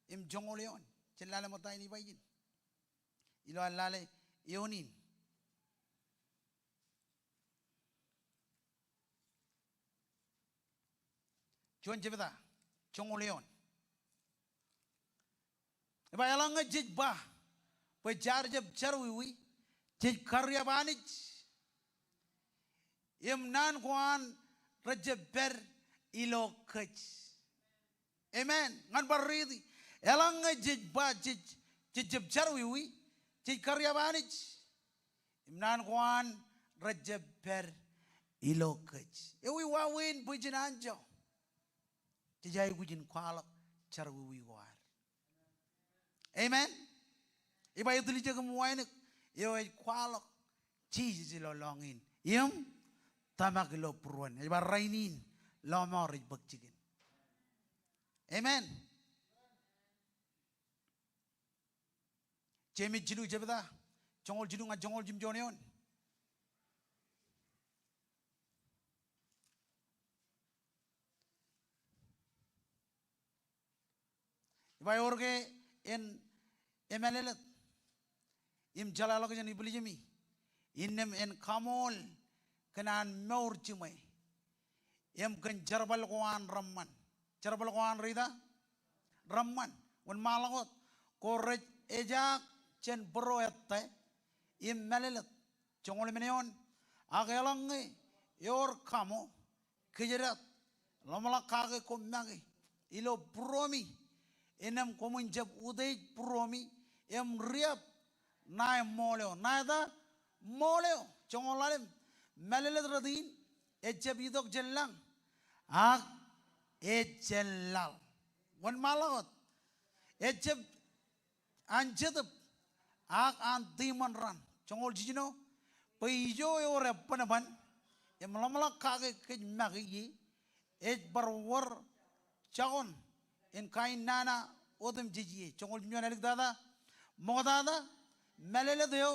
im joñoul eoon. Jen lale ṃōk ta in ij ba ijin. Ilo ad lale eoon in. Juon jebta, joñoul eoon. Ej ba, eḷaññe jej ba bwe jaar jab jerọwiwi, jej kariab Anij im naan ko an rejjab pād ilo kōj. Amen. Ñan bar riiti, eḷaññe jej ba jej, jej jab jerọwiwi, jej kariab Anij im naan ko an rejjab pād ilo kōj. Ewi wāween bwijin anjọ jej aikuj in kwaḷọk jerọwiwi ko ad? Amen. Ej ba etiljek im wānōk eo ej kwaḷọk Jisōs ilo lọñiin im tōmak ilo būruon. Ej ba rainin lọmọọr ej bōk jikin. Amen. Jemes jilu jebta, joñoul jilu ñan joñoul jimjuon eoon. Ej ba, ewōr ke en emālōtlōt im jeḷāḷọkjeṇ ibwiljemi, innām en kaṃool kōn an mour jiṃwe im kōn jerbal ko an reṃṃan. Jerbal ko an ri ta? Reṃṃan. Wōnṃaanḷọk wōt, ko rej ejaak jān būro ettā im mālōtlōt. Joñoul emān eoon. Ak eḷaññe ewōr kaṃo, kōjdat, ḷōmṇak kake koṃ make ilo būromi, innām koṃwin jab utiej būromi im riab ṇae ṃool eo. Ṇae ta? Ṃool eo. Joñoul ḷalem. Mālōtlōt rot in ejjab itok jān lañ ak ej jān laḷ. Wōnṃaanḷọk wōt. Ejjab an Jetōb ak an tiṃoṇ raṇ. Joñoul jiljino. Bwe ijo ewōr eban ban im ḷōmṇak kake kōj make ie, ej bar wōr jọkun in kainnana otemjej ie. Joñoul juon, āliktata, ṃoktata mālōtlōt eo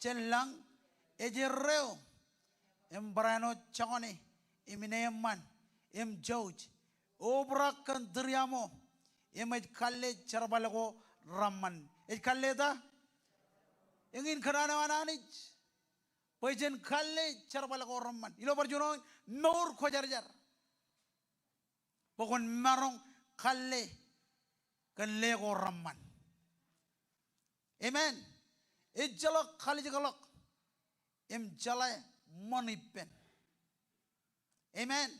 jān lañ ej erreo im barāinwōt jọkune im ineeṃṃan im jouj, obrak kōn tūriaṃo im ej kalle jerbal ko reṃṃan. Ej kalle ta? Eñin kōṇaan eo an Anij bwe jen kalle jerbal ko reṃṃan. Ilo bar juon eo in, mour kwōjarjar. Bwe kwōn maroñ kalle kōn le ko reṃṃan. Amen. Ejjeḷọk kalijekḷọk im jeḷā ṃōn ippān. Amen.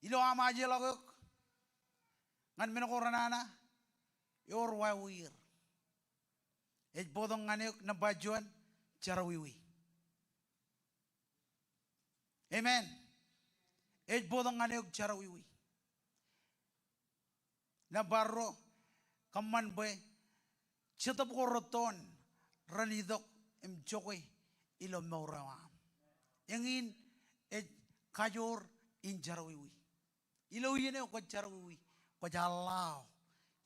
Ilo aṃ ajeḷọk eok ñan men ko renana, ewōr wāweier. Ej bōktok ñan eok nōṃba juon, jerọwiwi. Amen. Ej bōktok ñan eok jerọwiwi. Nōṃba ruo, kōṃṃan bwe Jetōb ko rettoon ren itok im jokwe ilo mour eo aṃ. Eñin ej kajoor in jerọwiwi. Ilo iien eo kwōj jerọwiwi, kwōj allow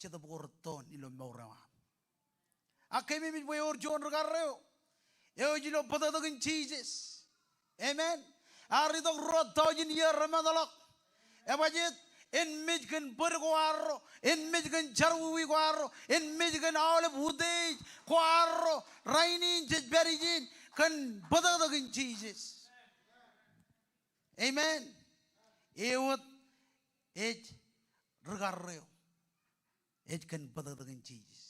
Jetōb ko rettoon ilo mour eo aṃ. Ak keememej bwe ewōr juon ri karreo eo ej ilo bōtōktōkin Jisōs. Amen. Ear itok ruo tọujin iiō remootḷọk. Ebajeet? En mej kōn bōd ko arro, en mej kōn jerọwiwi ko arro, en mej kōn aolep utiej ko arro. Rainin jej pād ijin kōn bōtōktōkin Jisōs. Amen. Ewōt ej ri karreo ej kōn bōtōktōkin Jisōs.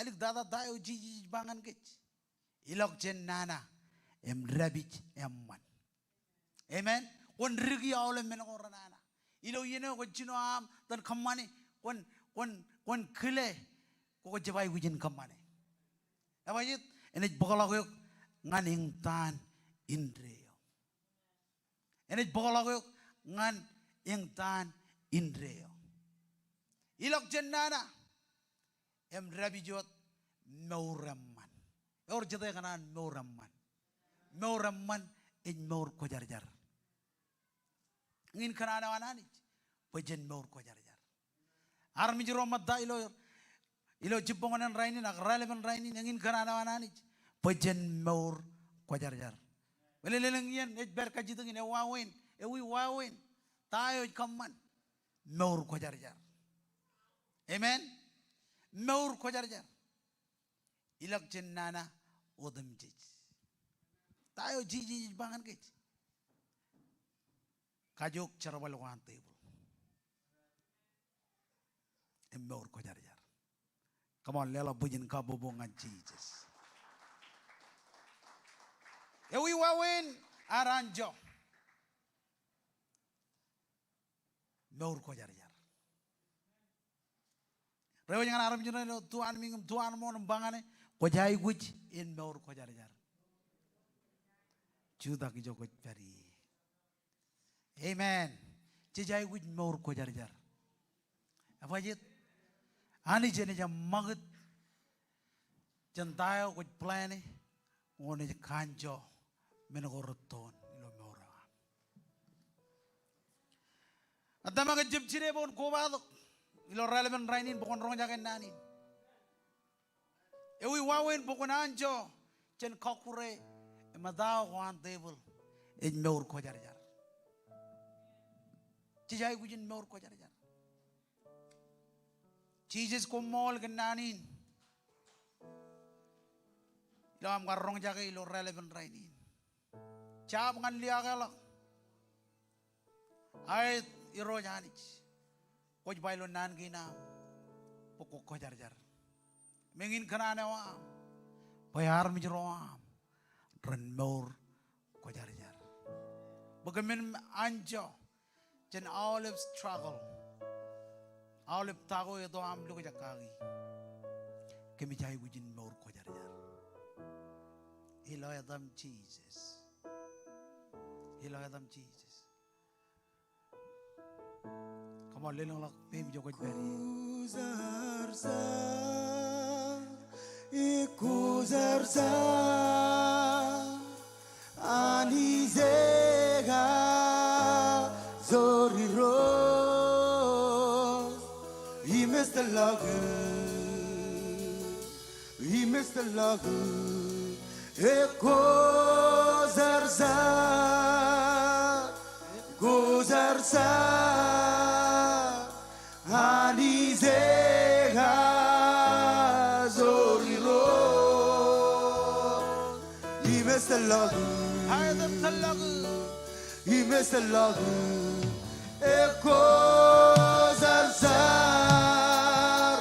Āliktata ta eo Jisōs ej ba ñan kōj? Ilọk jān nana im dāpij eṃṃan. Amen. Kwōn diki aolep men ko renana. Ilo iien eo kwōj jino aṃ itōn kōṃṃane, kwōn, kwōn, kwōn kile ko kwōj jab aikuj in kōṃṃane. Ebajeet? Enaaj bōkḷọk eok ñan eñtaan indeeo. Enaaj bōkḷọk eok ñan eñtaan indeeo. Ilọk jān nana im dāpij wōt mour eṃṃan. Ewōr jete kōṇaan mour eṃṃan? Mour eṃṃan ej mour kwōjarjar. Eñin kōṇaan eo an Anij bwe jen mour kwōjarjar. Armej ro ṃōtta ilo, ilo jibboñōn in rainin ak raelepen rainin, eñin kōṇaan eo an Anij bwe jen mour kwōjarjar. Bwe lelōñ iien ej pād kajjitōkin, ewāween, ewi wāween? Ta eo ej kōṃṃan? Mour kwōjarjar. Amen. Mour kwōjarjar. Ilọk jān nana otemjej. Ta eo Jisōs ej ba ñan kōj? Kajook jerbal ko an tebōḷ im mour kwōjarjar. Come on, leḷọk bwijin kabbokbok ñan Jisōs. Ewi wāween ad anjọ? Mour kwōjarjar. Reiwōj ñan armej ro ilo tu anmiiñ im tu anmooṇ im ba ñane, kwōj aikuj in mour kwōjarjar. Jutak ijo kwōj pād ie. Amen. Jej aikuj mour kwōjarjar. Ebajeet? Anij enaaj eṃṃakūt jān ta eo kwōj plan e, ñe kwōj kanjọ men ko rettoon ilo mour eo aṃ. Ij tōmak ijab jide bwe kwōn kobatok ilo raelepen rainin bwe kwōn roñjake naan in. Ewi wāween bwe kwōn anjọ jān kọkkure im ta eo ko an tebōḷ ej mour kwōjarjar? Jej aikuj in mour kwōjarjar. Jisōs, koṃṃool kōn naan in ilo aṃ kar roñjake ilo raelepen rainin. Jab ñan liaakḷọk. Aet, Irooj Anij, kwōj ba ilo naan kein aṃ bwe kwō kwōjarjar. Im eñin kōṇaan eo aṃ bwe armej ro aṃ ren mour kwōjarjar. Bwe kōmin anjọ jān aolep struggle, aolep ta ko eto aṃ lukkuun kaki, kōmij aikuj in mour kwōjarjar. Ilo etaṃ Jisōs. Ilo etaṃ Jisōs. Come on, lelōñḷọk peiṃ ijo kwōj pād ie. Kwōjarjar, kwōjarjar. Anij ekajoor Irooj, imestōḷọk, imestōḷọk, ekwojarjar, ekwojarjar, Anij ekajoor Irooj, imestōḷọk, imestōḷọk, ekwojarjar,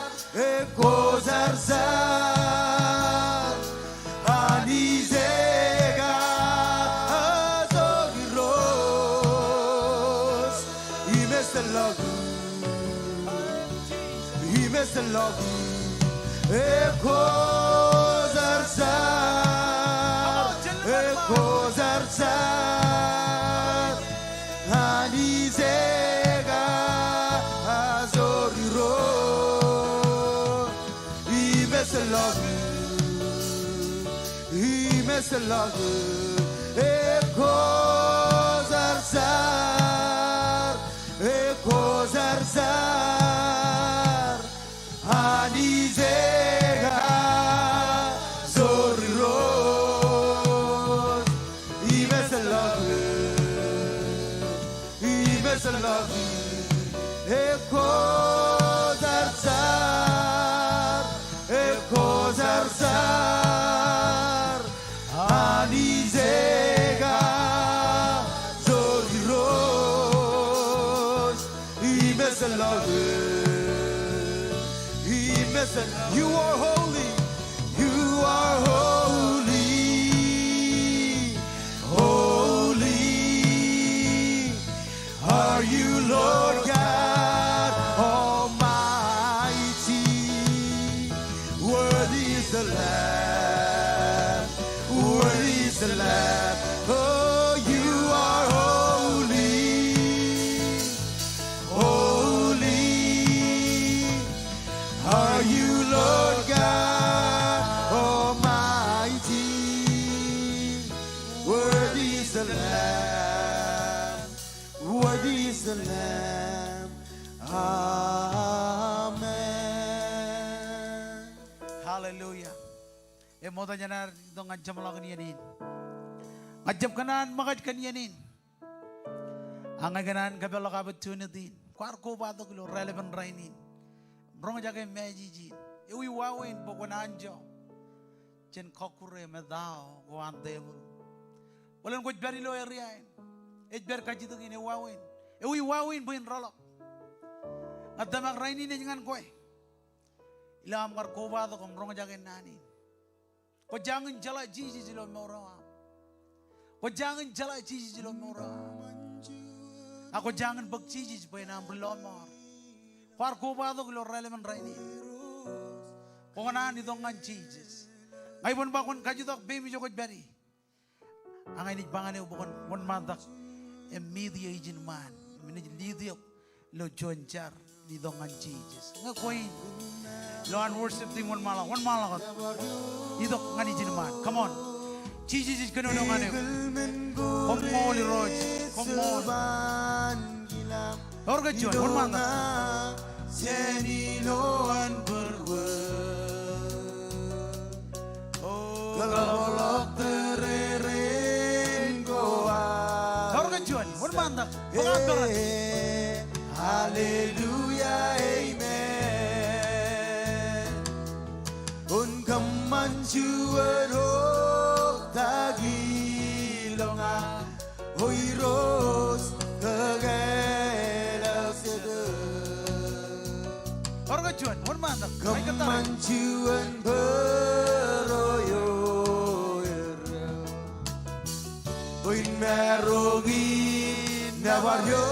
Anij ekajoor Irooj, imestōḷọk, imestōḷọk, ekwojarjar, ekwojarjar, Anij ekajoor Irooj, imestōḷọk, imestōḷọk, ekwojarjar, ekwojarjar, Anij ekajoor Irooj, imestōḷọk, imestōḷọk, ekwojarjar, ekwojarjar, Anij ekajoor Irooj, imestōḷọk, imestōḷọk. You are holy. You are holy, holy are you, Lord God Almighty. Worthy is the Lamb, worthy is the Lamb. Oh, you are holy, holy are you, Lord God Almighty. Worthy is the Lamb, worthy is the Lamb. Amen. Hallelujah. Eṃootḷọk jān ad itok ñan jeṃḷọkin iien in. Ña ij jab kōṇaan ṃōkaj kōn iien in. Ak ña ikōṇaan kōpeḷḷọk opportunity in. Kwaar kobatok ilo raelepen rainin im roñjake message in. Ewi wāween bwe kwōn anjọ jān kọkkure im etao ko an tebōḷ? Bōlen kwōj pād ilo area in, ej pād kajjitōk in, ewi wāween? Ewi wāween bwe in rọọlḷọk? Ña tōmak rainin ej ñan kwe. Ilo aṃ kar kobatok im roñjake naan in. Kwō jañin jeḷā Jisōs ilo mour eo aṃ? Kwō jañin jeḷā Jisōs ilo mour eo aṃ? Ak kwō jañin bōk Jisōs bwe en aṃ ri-lọmọọr? Kwaar kobatok ilo raelepen rainin. Kwō kōṇaan itok ñan Jisōs. Ña iban ba kwōn kajutak peiṃ ijo kwōj pād ie. Ak ña inaaj ba ñan eok bwe kwōn wōnṃaantak im meet eō ijin ṃaan im inaaj lead eok ilo juon jar in itok ñan Jisōs. Ñe kwe in ilo an worship team, wōnṃaanḷọk, wōnṃaanḷọk wōt. Itok ñan ijin ṃaan. Come on. Jisōs ej kōnono ñan eok. Koṃṃool Irooj. Koṃṃool. Ewōr ke juon, wōnṃaantak. Jān ilo an būruō. O, kōḷapḷọk tōreren ko aō. Ewōr ke juon, wōnṃaantak. Bōk aṃ peran. Hallelujah, amen. Wōn kōṃṃan juon oktak ilọk ñan O Irooj, kōkāāl jet. Ewōr ke juon, wōnṃaantak. Kōṃṃan juon bōro eo erreo. Bwe in maroñ in nōbar eok.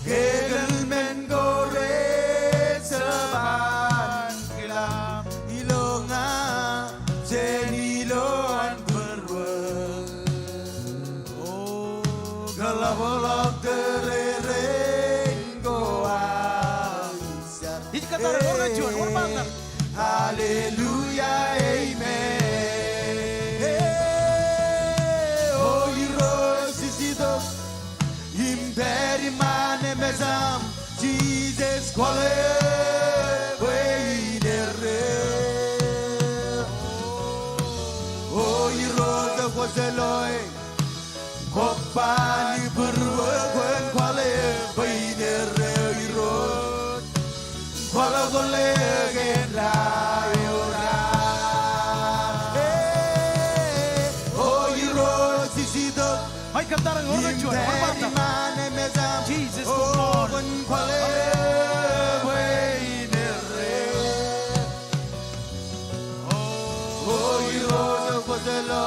Kōkāāl men ko rej jebaankilaaṃ ilọk ña jān ilo an būruō. O, kōḷapḷọk tōreren ko aō jar. Ij kōttar, ewōr ke juon, wōnṃaantak. Hallelujah, amen. kwōle bwe in erreo. O Irooj kwōjeḷā kobban ibūruō, kwōn kwōle bwe in erreo Irooj. Kwōlo kwōle kōn ta eo raar. O Irooj ij itok. Ij kōttar eo rej juon. Im pād iṃaan im mejaṃ. Jesus, kwōn kwōle bwe in erreo. O Irooj kwōjeḷā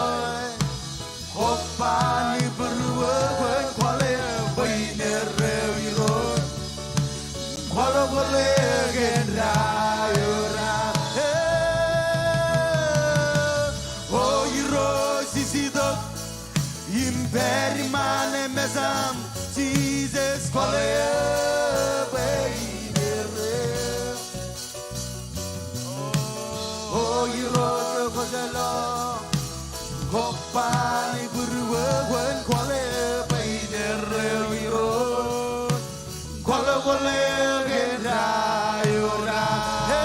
kobban ibūruō, kwōn kwōle bwe in erreo Irooj. Kwōlo kwōle kōn ta eo raar. O Irooj ij itok im pād iṃaan im mejaṃ. Jesus kwōle bwe in erreo. O Irooj kwōjeḷā kobban ibūruō, kwōn kwōle bwe in erreo Irooj. Kwōlo kwōle kōn ta eo raar.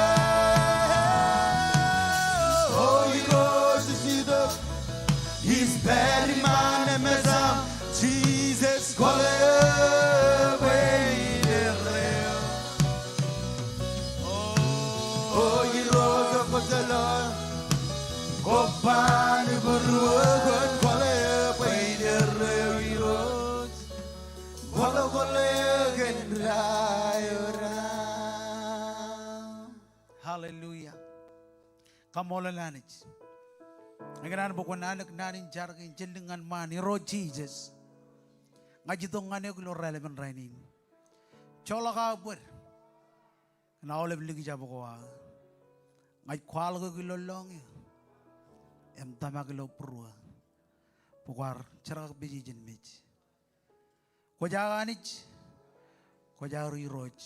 O Irooj ij itok im pād iṃaan im mejaṃ. Jesus kwōle bwe in erreo. O Irooj kwōjeḷā kobban ibūruō, kwōn kwōle bwe in erreo Irooj. Kwōlo kwōle kōn ta eo raar. Hallelujah. Kaṃṃoolol Anij. Ikōṇaan bwe kwōn anōk naan in jar kein jān dik ñan ṃaan Irooj Jisōs. Ña ij itok ñan eok ilo raelepen rainin. Joḷọk aō bōd kōn aolep likjab ko aō. Ña ij kwaḷọk eok ilo lọñiō im tōmak ilo būruō bwe kwaar jerkakpeje jān mej. Kwōj aō Anij, kwōj aō ri Irooj,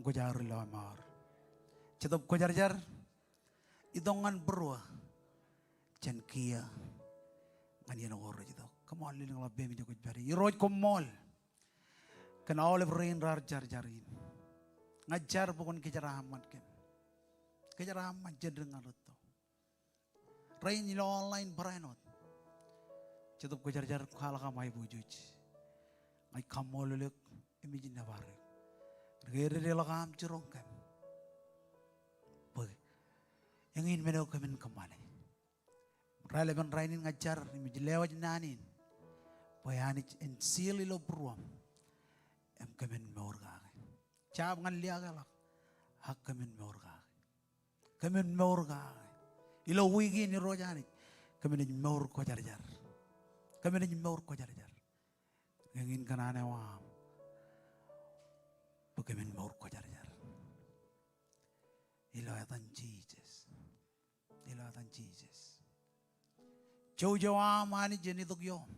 kwōj aō ri lọmọọr. Jetōb Kwōjarjar, itok ñan būruō jān kiiō ñan iien ko rej itok. Come on, lelōñḷọk peiṃ ijo kwōj pād ie. Irooj koṃṃool kōn aolep rein raar jarjar in. Ña ij jar bwe kwōn kōjeraaṃṃan kōm. Kōjeraaṃṃan jān dik ñan rūtto. Rein ilo online barāinwōt. Jetōb Kwōjarjar, kwaḷọk aṃ aiboojoj. Ña ij kaṃṃoolol eok im ij nōbar eok. Ke ededeḷọk aṃ jiroñ kōm bwe eñin men eo kōmin kōṃṃane. Raelepen rainin ña ij jar im ij lewōj naan in bwe Anij en seal ilo būruōṃ im kōmin mour kake. Jab ñan liaakḷọk, ak kōmin mour kake. Kōmin mour kake. Ilo wiik in Irooj Anij, kōmin ej mour kwōjarjar. Kōmin ej mour kwōjarjar. Eñin kōṇaan eo aṃ bwe kōmin mour kwōjarjar. Ilo etan Jisōs. Ilo etan Jisōs. Jouj eo aṃ Anij en itok ioōm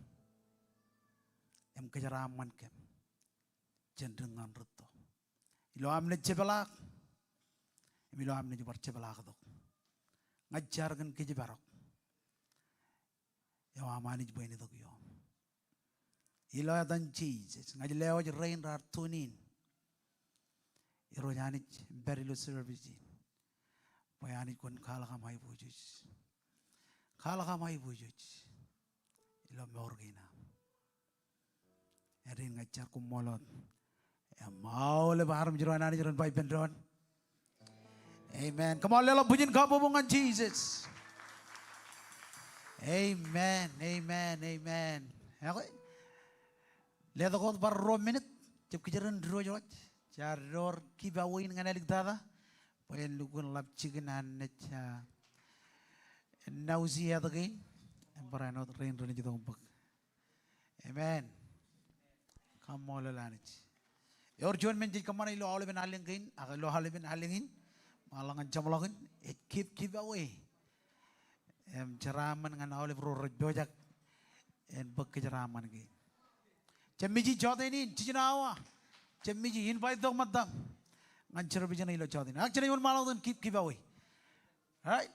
im kōjeraaṃṃan kōm jān dik ñan rūtto. Ilo am naaj jepḷaak im ilo am naaj bar jepḷaaktok. Ña ij jar kōn kōjparok eo aṃ Anij bwe en itok ioōm. Ilo etan Jisōs, ña ij lewōj rein raar tune in. Irooj Anij, im pād ilo service in. Bwe Anij kwōn kwaḷọk aṃ aiboojoj. Kwaḷọk aṃ aiboojoj ilo mour kein aṃ. Āindein ña ij jar koṃṃool wōt. Im aolep armej ro an Anij ren ba ippān doon. Amen. Come on, leḷọk bwijin kabbokbok ñan Jisōs. Amen, amen, amen. Ekwe, letok wōt bar ruo minit, jab kijerōn diwōjwōj. Jaar door giveaway in ñan āliktata bwe en lukkuun ḷap jikin an naaj, ah, announce e tok in. Im barāinwōt rein renaaj itok im bōk. Amen. Kaṃṃoolol Anij. Ewōr juon men jej kōṃṃane ilo aolepen allōñ kein, ak ilo aolepen allōñ in, ṃaanḷọk ñan jeṃḷọkin, ej give, giveaway. Im jeraaṃṃan ñan aolep ro rej pojak en bōk kōjeraaṃṃan kein. Jab miji jọteen in, jiljino awa. Jab miji, invite tok ṃōttam ñan service in ilo jọteen in. Ak jenaaj wōnṃaanḷọk tok in give, giveaway. All right?